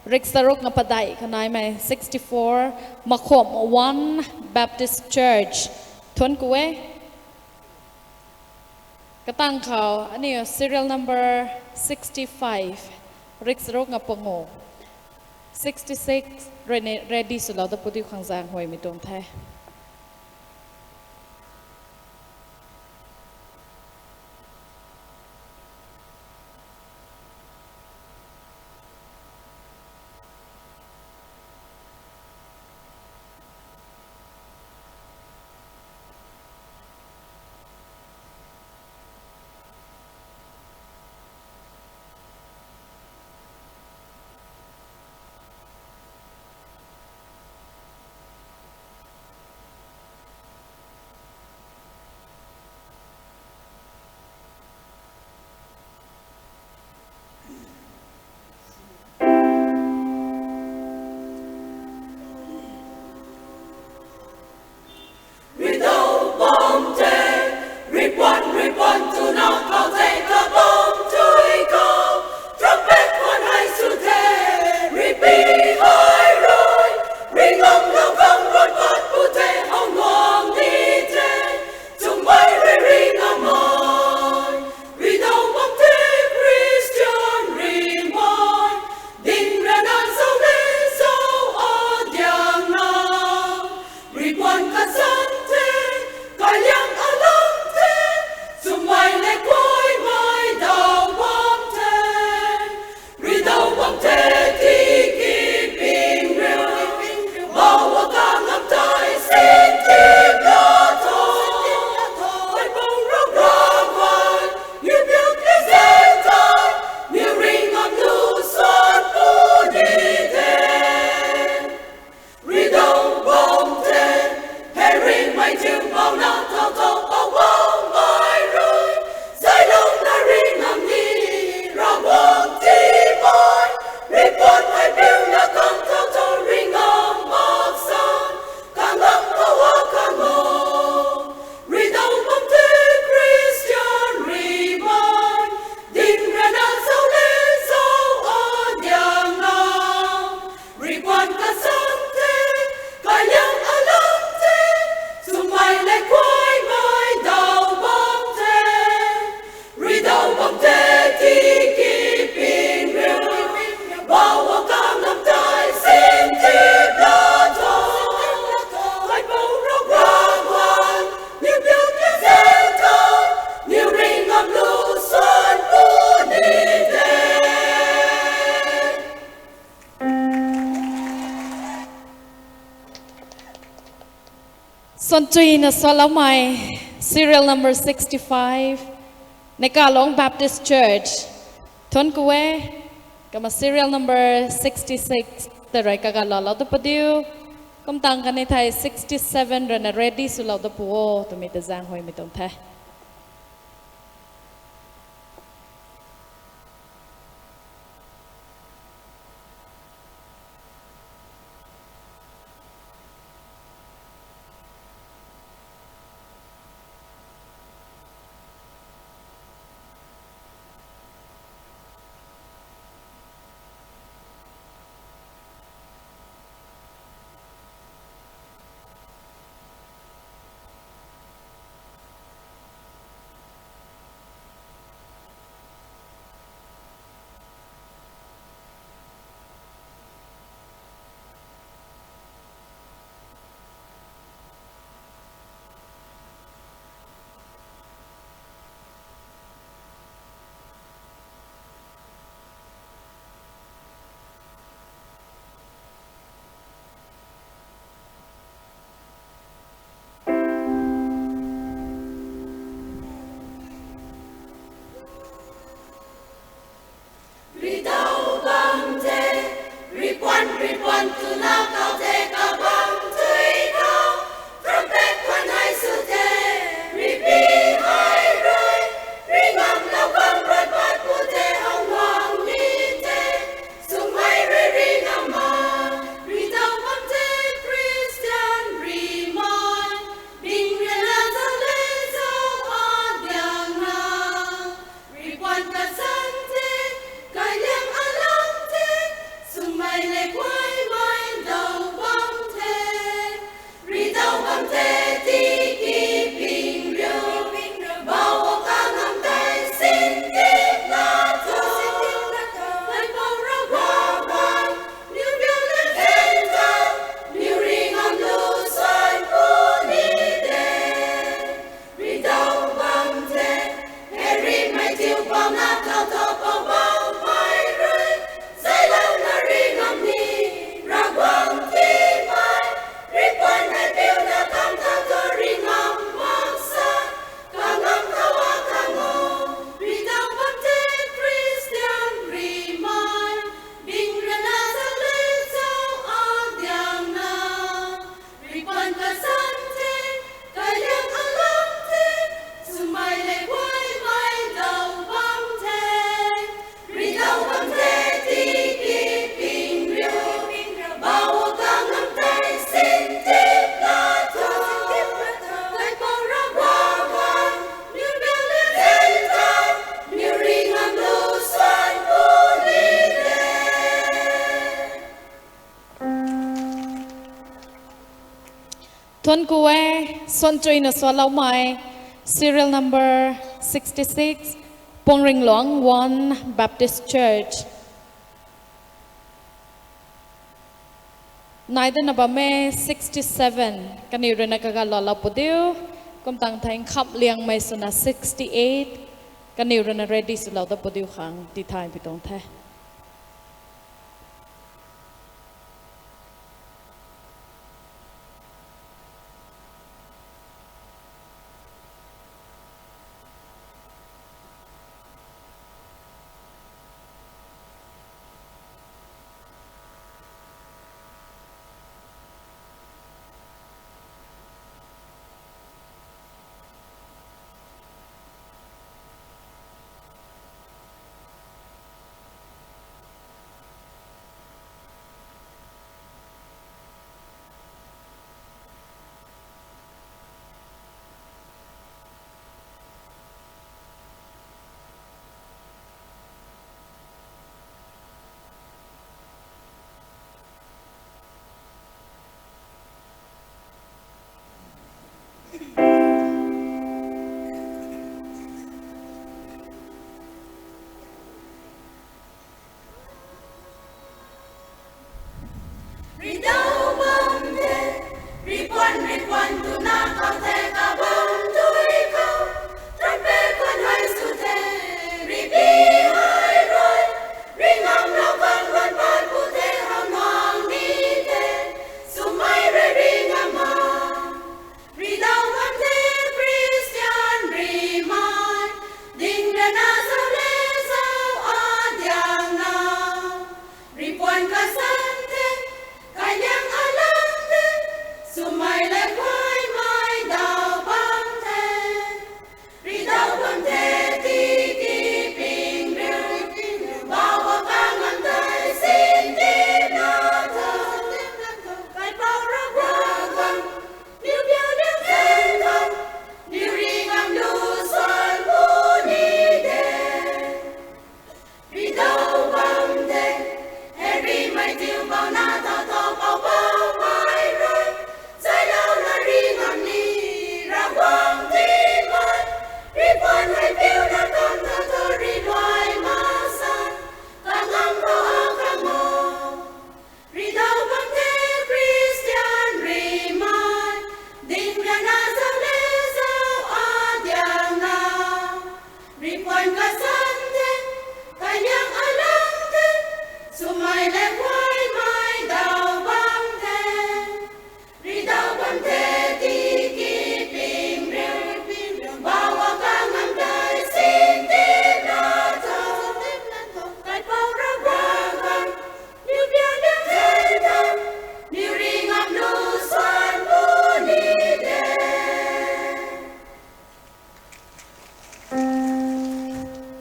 rik charuk na padeih khou naimei sixty four, Makhom One Baptist Church. Thuanc ku e. Katang khou aniu serial number sixty five, rik charuk na pangu, sixty six, rui ni ready swlou da pu diu khang zaeng huaymei tuang the. Suanchuina swloumei, serial number sixty-five, Neikalong Baptist Church. Thuanc ku e, kumna serial number sixty-six ta rui kagalou lou ta padiu. Kum tang kani thei sixty-seven rui na ready swlou ta pu o twmei ta zaenghuaymei tuang the. Ridaw bam the, ripuan ripuan twna kau the kabam tui tho, trumpet puan hei sw the, ripi hei rui, ringam lou bam rui pat pu the, howang ni the, swmei rui ringam ma, ridaw bam the Christian rimei, bing rui na zau le zau a diang na. Ripuan kasan the, kailiang alang the, swmei le guaymei daw bam the. Ridaw bam the tiki ping riu, bau o kangam tei sin tip la tho. Kaipouc Ravguangc, niw riu le zan tho, niw ringam lu suan pu ni de. Ridaw bam the, hei rimei thiu bam na thau thau pou bam hei rui, zaylouna ringam ni, Ravguangc tiimei, ripuan hei piuna kam thau thau ringam mak sa, kangam khou a kang o, ridaw bam the Christian rimei, bing rui na zau le zau a diang na. Ripuan kasan the, kailiang alang the, swmei le guaymei daw bam the. Ridaw bam the tiki ping riu, bau kangam tei sin tip la tho. Kaipouc Ravguangc, niw riu le zan tho, niw ringam lu suan pu ni de. Thuanc ku e, suanchuina swloumei, serial number sixty-six, Pongringluang One Baptist Church. Nai dana bam e sixty-seven, kaniw rui na kagalou lou pu diu, kum tang thei Nkhamliangmei swna sixty-eight, kaniw rui na ready swlou ta pu diu khang tithay pi tuang the. Ai tiu bau na tau tau bau bau mai rui, zai lau na ri ngam ni, Ravguangc ti mai, ri puan mai piu na kam na tau ri luai ma san, ka ngam bau a ka mo. Ri dau bam the Christian ri mai, ding ra na zau le zau a diang na. Ri puan ka san the, ka yang a lang the, swmei le guay mai dau bam the. Ri dau bam the tiki ping riu, ping riu, bau a ka ngam dai sin tip la tho, tip la tho. Kaipouc Ravguangc kan, niu pian liang zen tho, niu ri ngam lu swan puni de.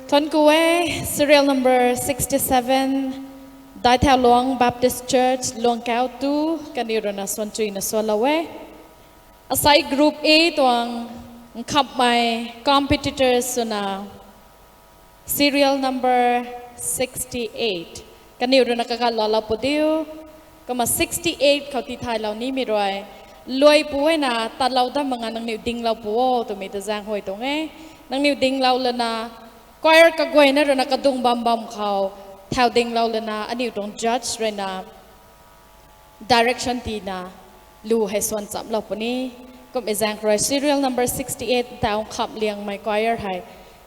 Thuanc ku e, serial number sixty-seven, Daithaulang Baptist Church, Luangkau tu, kaniw rui na swan chuina swan lou e. Asai group A tuang nkhamhmei competitors swna, serial number sixty-eight. Kaniw rui na kagat lou lou pu diu. Kumna sixty-eight khou tithaylou nimei rui, luai pu e na tatlou dat mak nga nangniw dinglou pu o twmei ta zaeng huay tuang e. Nangniw dinglou lana, choir kaguayna rui na kadung bam bam khou thau dinglou lana, aniu tuang judge rui na direction tina lu hei swan chamlou puni. Kum e zaeng rui serial number sixty-eight tau nkhamh liangmei choir hei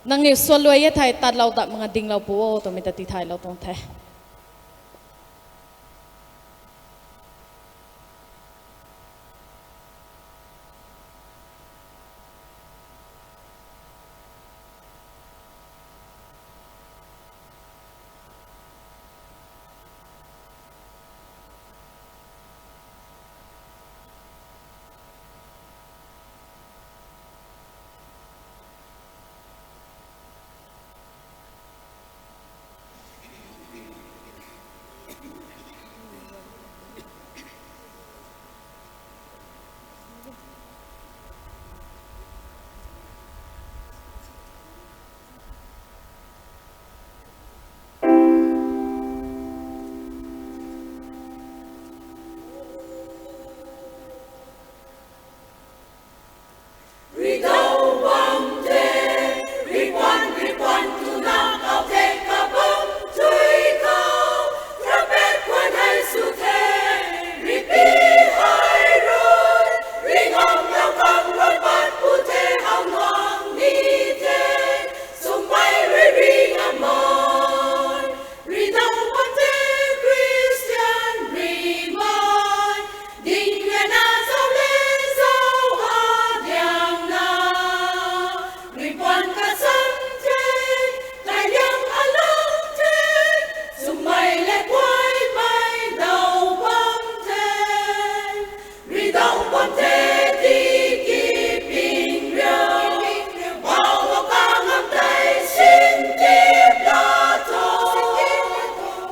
nangniw swan luai e thei tatlou dat mak nga dinglou pu o twmei ta tithaylou tuang the. Ridau bam the, ripuan, ripuan twna kau the kabam tui khou, trumpet puan hei sw the, ripi hei rui, ringam nau kang rui pat pu the, hau nuang ni the, swmei rui ringam mai. Ridau bam the Christian ri mai, ding rana zau le zau a diang na, ripuan kasan the, kaiang alang the, swmei le guaymei dau bam the. Ridau bam the tiki ping riu, bau a kangam tei sin tip la tho.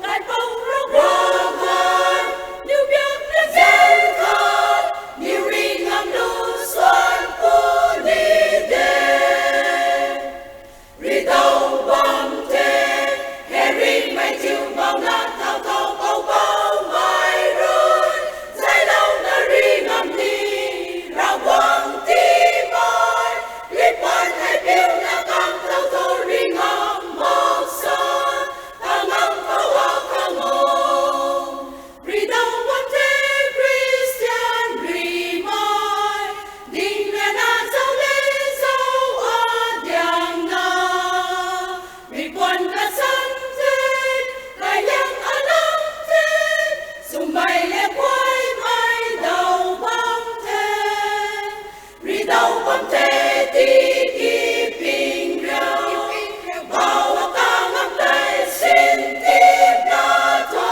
Kaipouc Ravguangc kan, niu biak na zen khat, niu ringam lu swan puni de. Ridau bam the, hei ringmei thiu bau na thau thau bau bau mai rui, zailouna ringam ni, Ravguangc ti mai, ripuan hei piuna kang thau thau ringam mak sa, kangam khou a kang o. Ridau bam the Christian ri mai, ding rana zau le zau a diang na, ripuan kasan the, kaiang alang the, swmei le guaymei dau bam the. Ridau bam the tiki ping riu, bau a kangam tei sin tip la tho.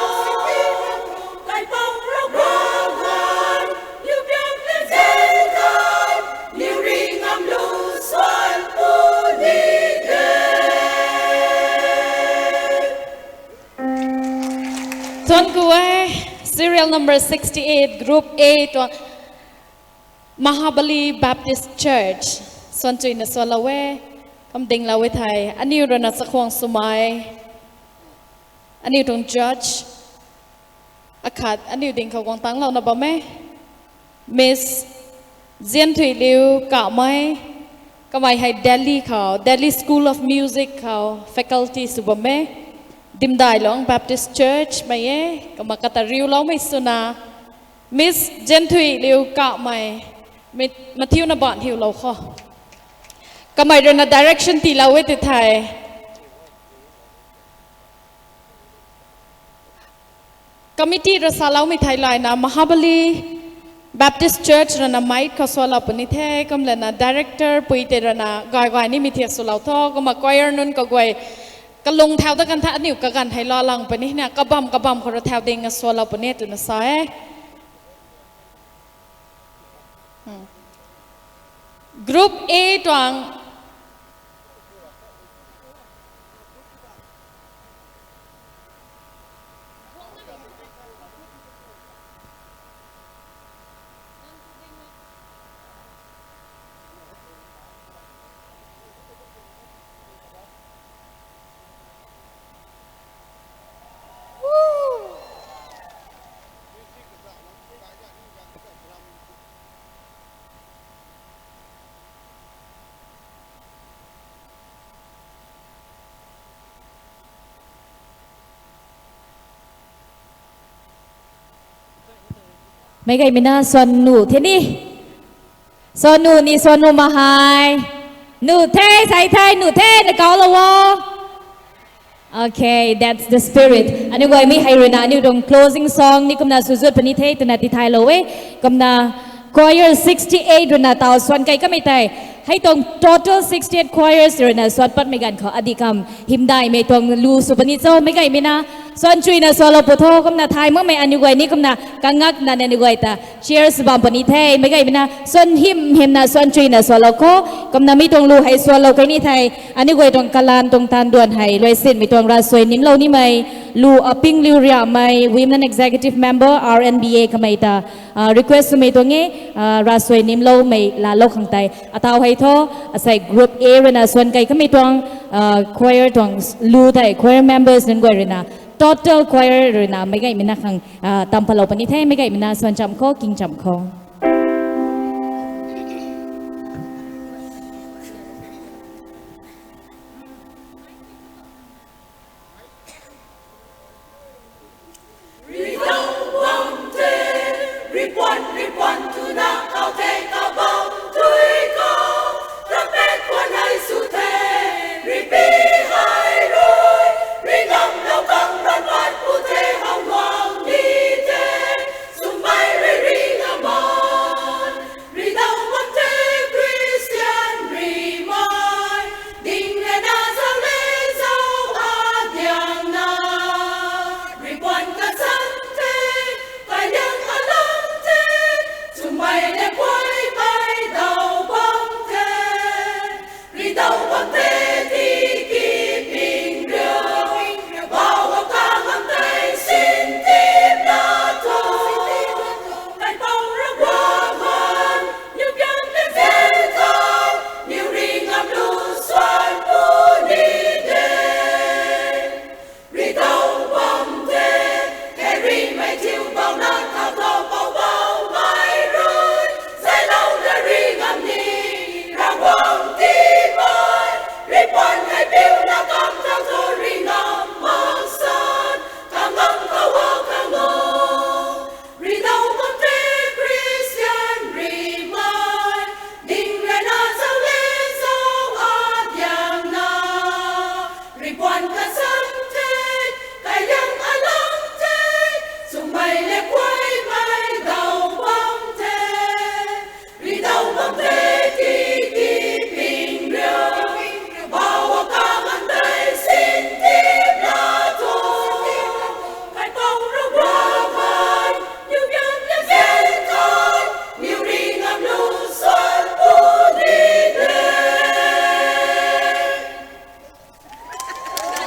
Kaipouc Ravguangc kan, niu biak na zen khat, niu ringam lu swan puni de. Thuanc ku e, serial number sixty-eight, group A tuang Mahabali Baptist Church, swan chuina swan lou e, kam dinglou e thei, aniu rui na chakhwang swmei, aniu tuang judge, khat aniu ding khou guang tangclouna bam e. Miss Zianthuiliu Kamei, kamei hei Delhi khou, Delhi School of Music khou faculty sw bam e. Dimdailong Baptist Church mei e, kumna kata riuloumei swna Miss Zianthuiliu Kamei, mi, mathiuna ban hiulou kho. Kamei ruina direction tiilou e ti thei. Committee rui saloumei thei layna Mahabali Baptist Church ruina mic khou sualou puni the, kumlana director pui tei ruina gay gay nimei thiak swlou tho, kumna choir nunc kaguay kalung thau dat kan tha aniu kaganv hei lou lang puni na, kabam kabam khou rui thau ding a sualou puni twna sa e. Group A tuang Meicgaymei na suan nuh the ni. Suan nuh ni suan nuh ma hei. Nuh the, sai the, nuh the, na kaulou o. Okay, that's the spirit. Aniu guay mi hei ruina aniu tuang closing song ni kumna swzut puni the twna tithaylou e. Kumna choir sixty-eight ruina taw suan kai kamei tei, hei tuang total sixty-eight choirs ruina suan patmei ganv khou adih kam hymdaihmei tuang lu sw puni cho, meicgaymei na suan chuina sualou pu tho, kumna thay makmei aniu guay ni kumna kangakna aniu guay ta cheers bam puni the, meicgaymei na suan hym hymna suan chuina sualou kho, kumna mi tuang lu hei sualou kai ni thei, aniu guay tuang kalan tuang taanv duan hei luaisinmei tuang ravsuai nimlou nimei, lu Apingliu Riamei, Women Executive Member, R N B A kamei ta, ah, request swmei tuang e, ah, ravsuai nimloumei laalou khang tei. Ataw hei thu, asei group A ruina suan kai kamei tuang, ah, choir tuang lu tei choir members nunc guay ruina, total choir ruina meicgaymei na khang, ah, tam palou puni the, meicgaymei na suan cham kho, king cham kho.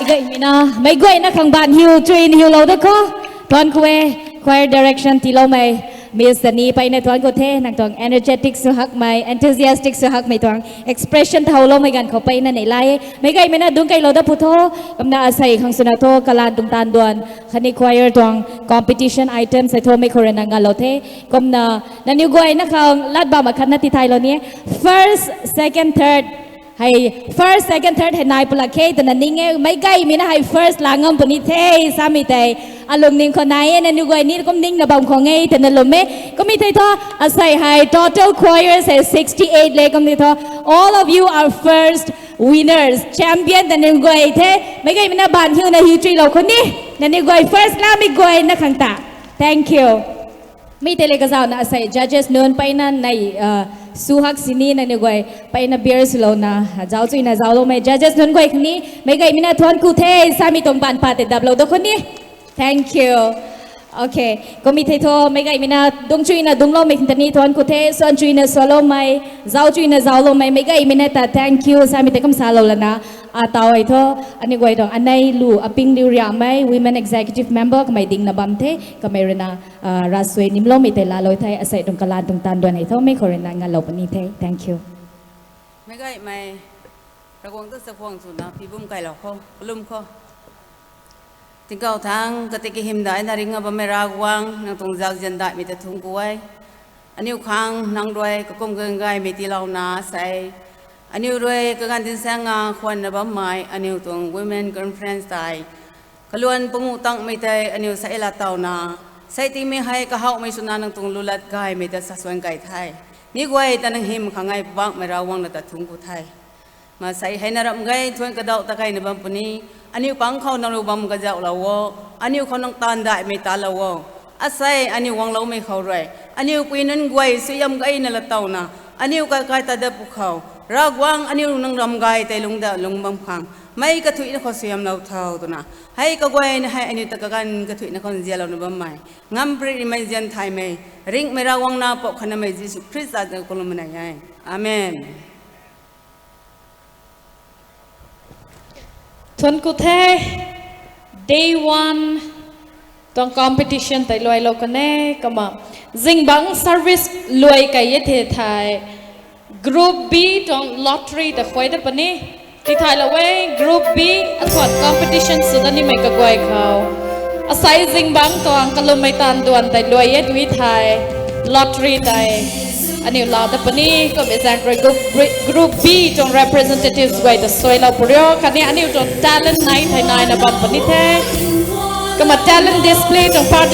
Meicgaymei na, meic guayna khang ban hiu, chuin hiulou da kho. Tuan khou e, choir direction tiiloumei. Miss Dani peyna thuanc ku the, nang tuang energetic sw hakmei, enthusiastic sw hakmei tuang expression thauloumei ganv khou peyna nei lai e. Meic gaymei na dungc keylou dat pw tho, kumna asei khang swna thu kalan tuang taanv duan khatni choir tuang competition items hei thu mei khou rui na nganlou the. Kumna nangniw guayna khang lat bam akhatna tithaylou ni e. First, second, third hei, first, second, third hei nai pw lak khe twna ning e. Meic gaymei na hei first la ngam puni the samei tei alungning khou nai e. Nangniw guay ni kum ningna bam khang e twna lwm e. Kummei thei thu, asei hei total choirs hei sixty-eight le kummei thu, all of you are first winners, champion ta nangniw guay the. Meic gaymei na baanv hiuna hiu chuilou khou ni, nangniw guay first lamei guayna khang ta, thank you. Mi tei le kazauhna asei judges nunc peyna nei, sw hak sini nangniw guay peyna beer swlouna zauc chuina zaucloumei judges nunc guay khang ni meic gaymei na thuanc ku the samei tuang baanv pat tei daplou da khou ni. Thank you. Okay, kummei thei thu meic gaymei na dungc chuina dungcloumei khang ta ni thuanc ku the, suan chuina sualoumei, zauc chuina zaucloumei meic gaymei na ta thank you samei tei kum salou lana, ataw hei thu aniu guay tuang anei lu Apingliu Riamei, women executive member kamei dingna bam the, kamei rui na ravsuai nimloumei tei laalou the. Asei tuang kalan tuang taanv duan hei thu mei khou rui na nganlou puni the. Thank you. Meic gaymei, Ravguangc ta chakhwang swna pibum kailou khou kalum khou, tingkauh thangc kati kahymdaihna ringna bammei Ravguangc, nang tuang zauzian daihmei ta thungc ku e. Aniu khang nang rui kakum gaymei tiilouna sei, aniu rui kaganv dinsaengna khwanna bammei aniu tuang women conference tei kaluan panguh tangmei tei aniu sei laa tawna, sei tingmei hei kahouhmei swna nang tuang lulat gaymei ta sasuan key the. Mi guay ta nang hym khang e, Poubauhmei Ravguangc, nang ta thungc ku the. Maansei hei na ramh gay thuanc kadauh ta keyna bam puni, aniu pang khou nang rui bam kazauhlou o, aniu khou nang taanv daihmei talou o. Asei aniu guangloumei khou rui aniu pui nunc guay suaihiam gayna laa tawna, aniu kaikai ta dat pwkhou, Ravguangc, aniu nang ram gay tei lungc da lungc bam khang meic kathuicna khou suaihiamlou tho twna, hei kaguayna hei aniu ta kaganv kathuicna khou nzianlouna bammei, ngamparymei, nzian thaymei, ringhmei Ravguangc, Nac Poubauhmei Jisu Khrista zanc khou kalum nai e. Amen. Thuanc ku the. Day one tuang competition tei luailou kan e. Kumna zingbangc service luai key e the thei, Group B tuang lottery ta khuay dat puni. Tithaylou e, Group B, athuan competition sw dat nimei kaguay khou, asei zingbangc tuang kalummei taanv duan tei luai e tu thei, lottery tei aniu laa dat puni. Kumna zaeng rui Group, Group B tuang representatives guay ta suailou pw rio, khatni aniu tuang talent nai thei naina bam puni the. Kumna talent display tuang part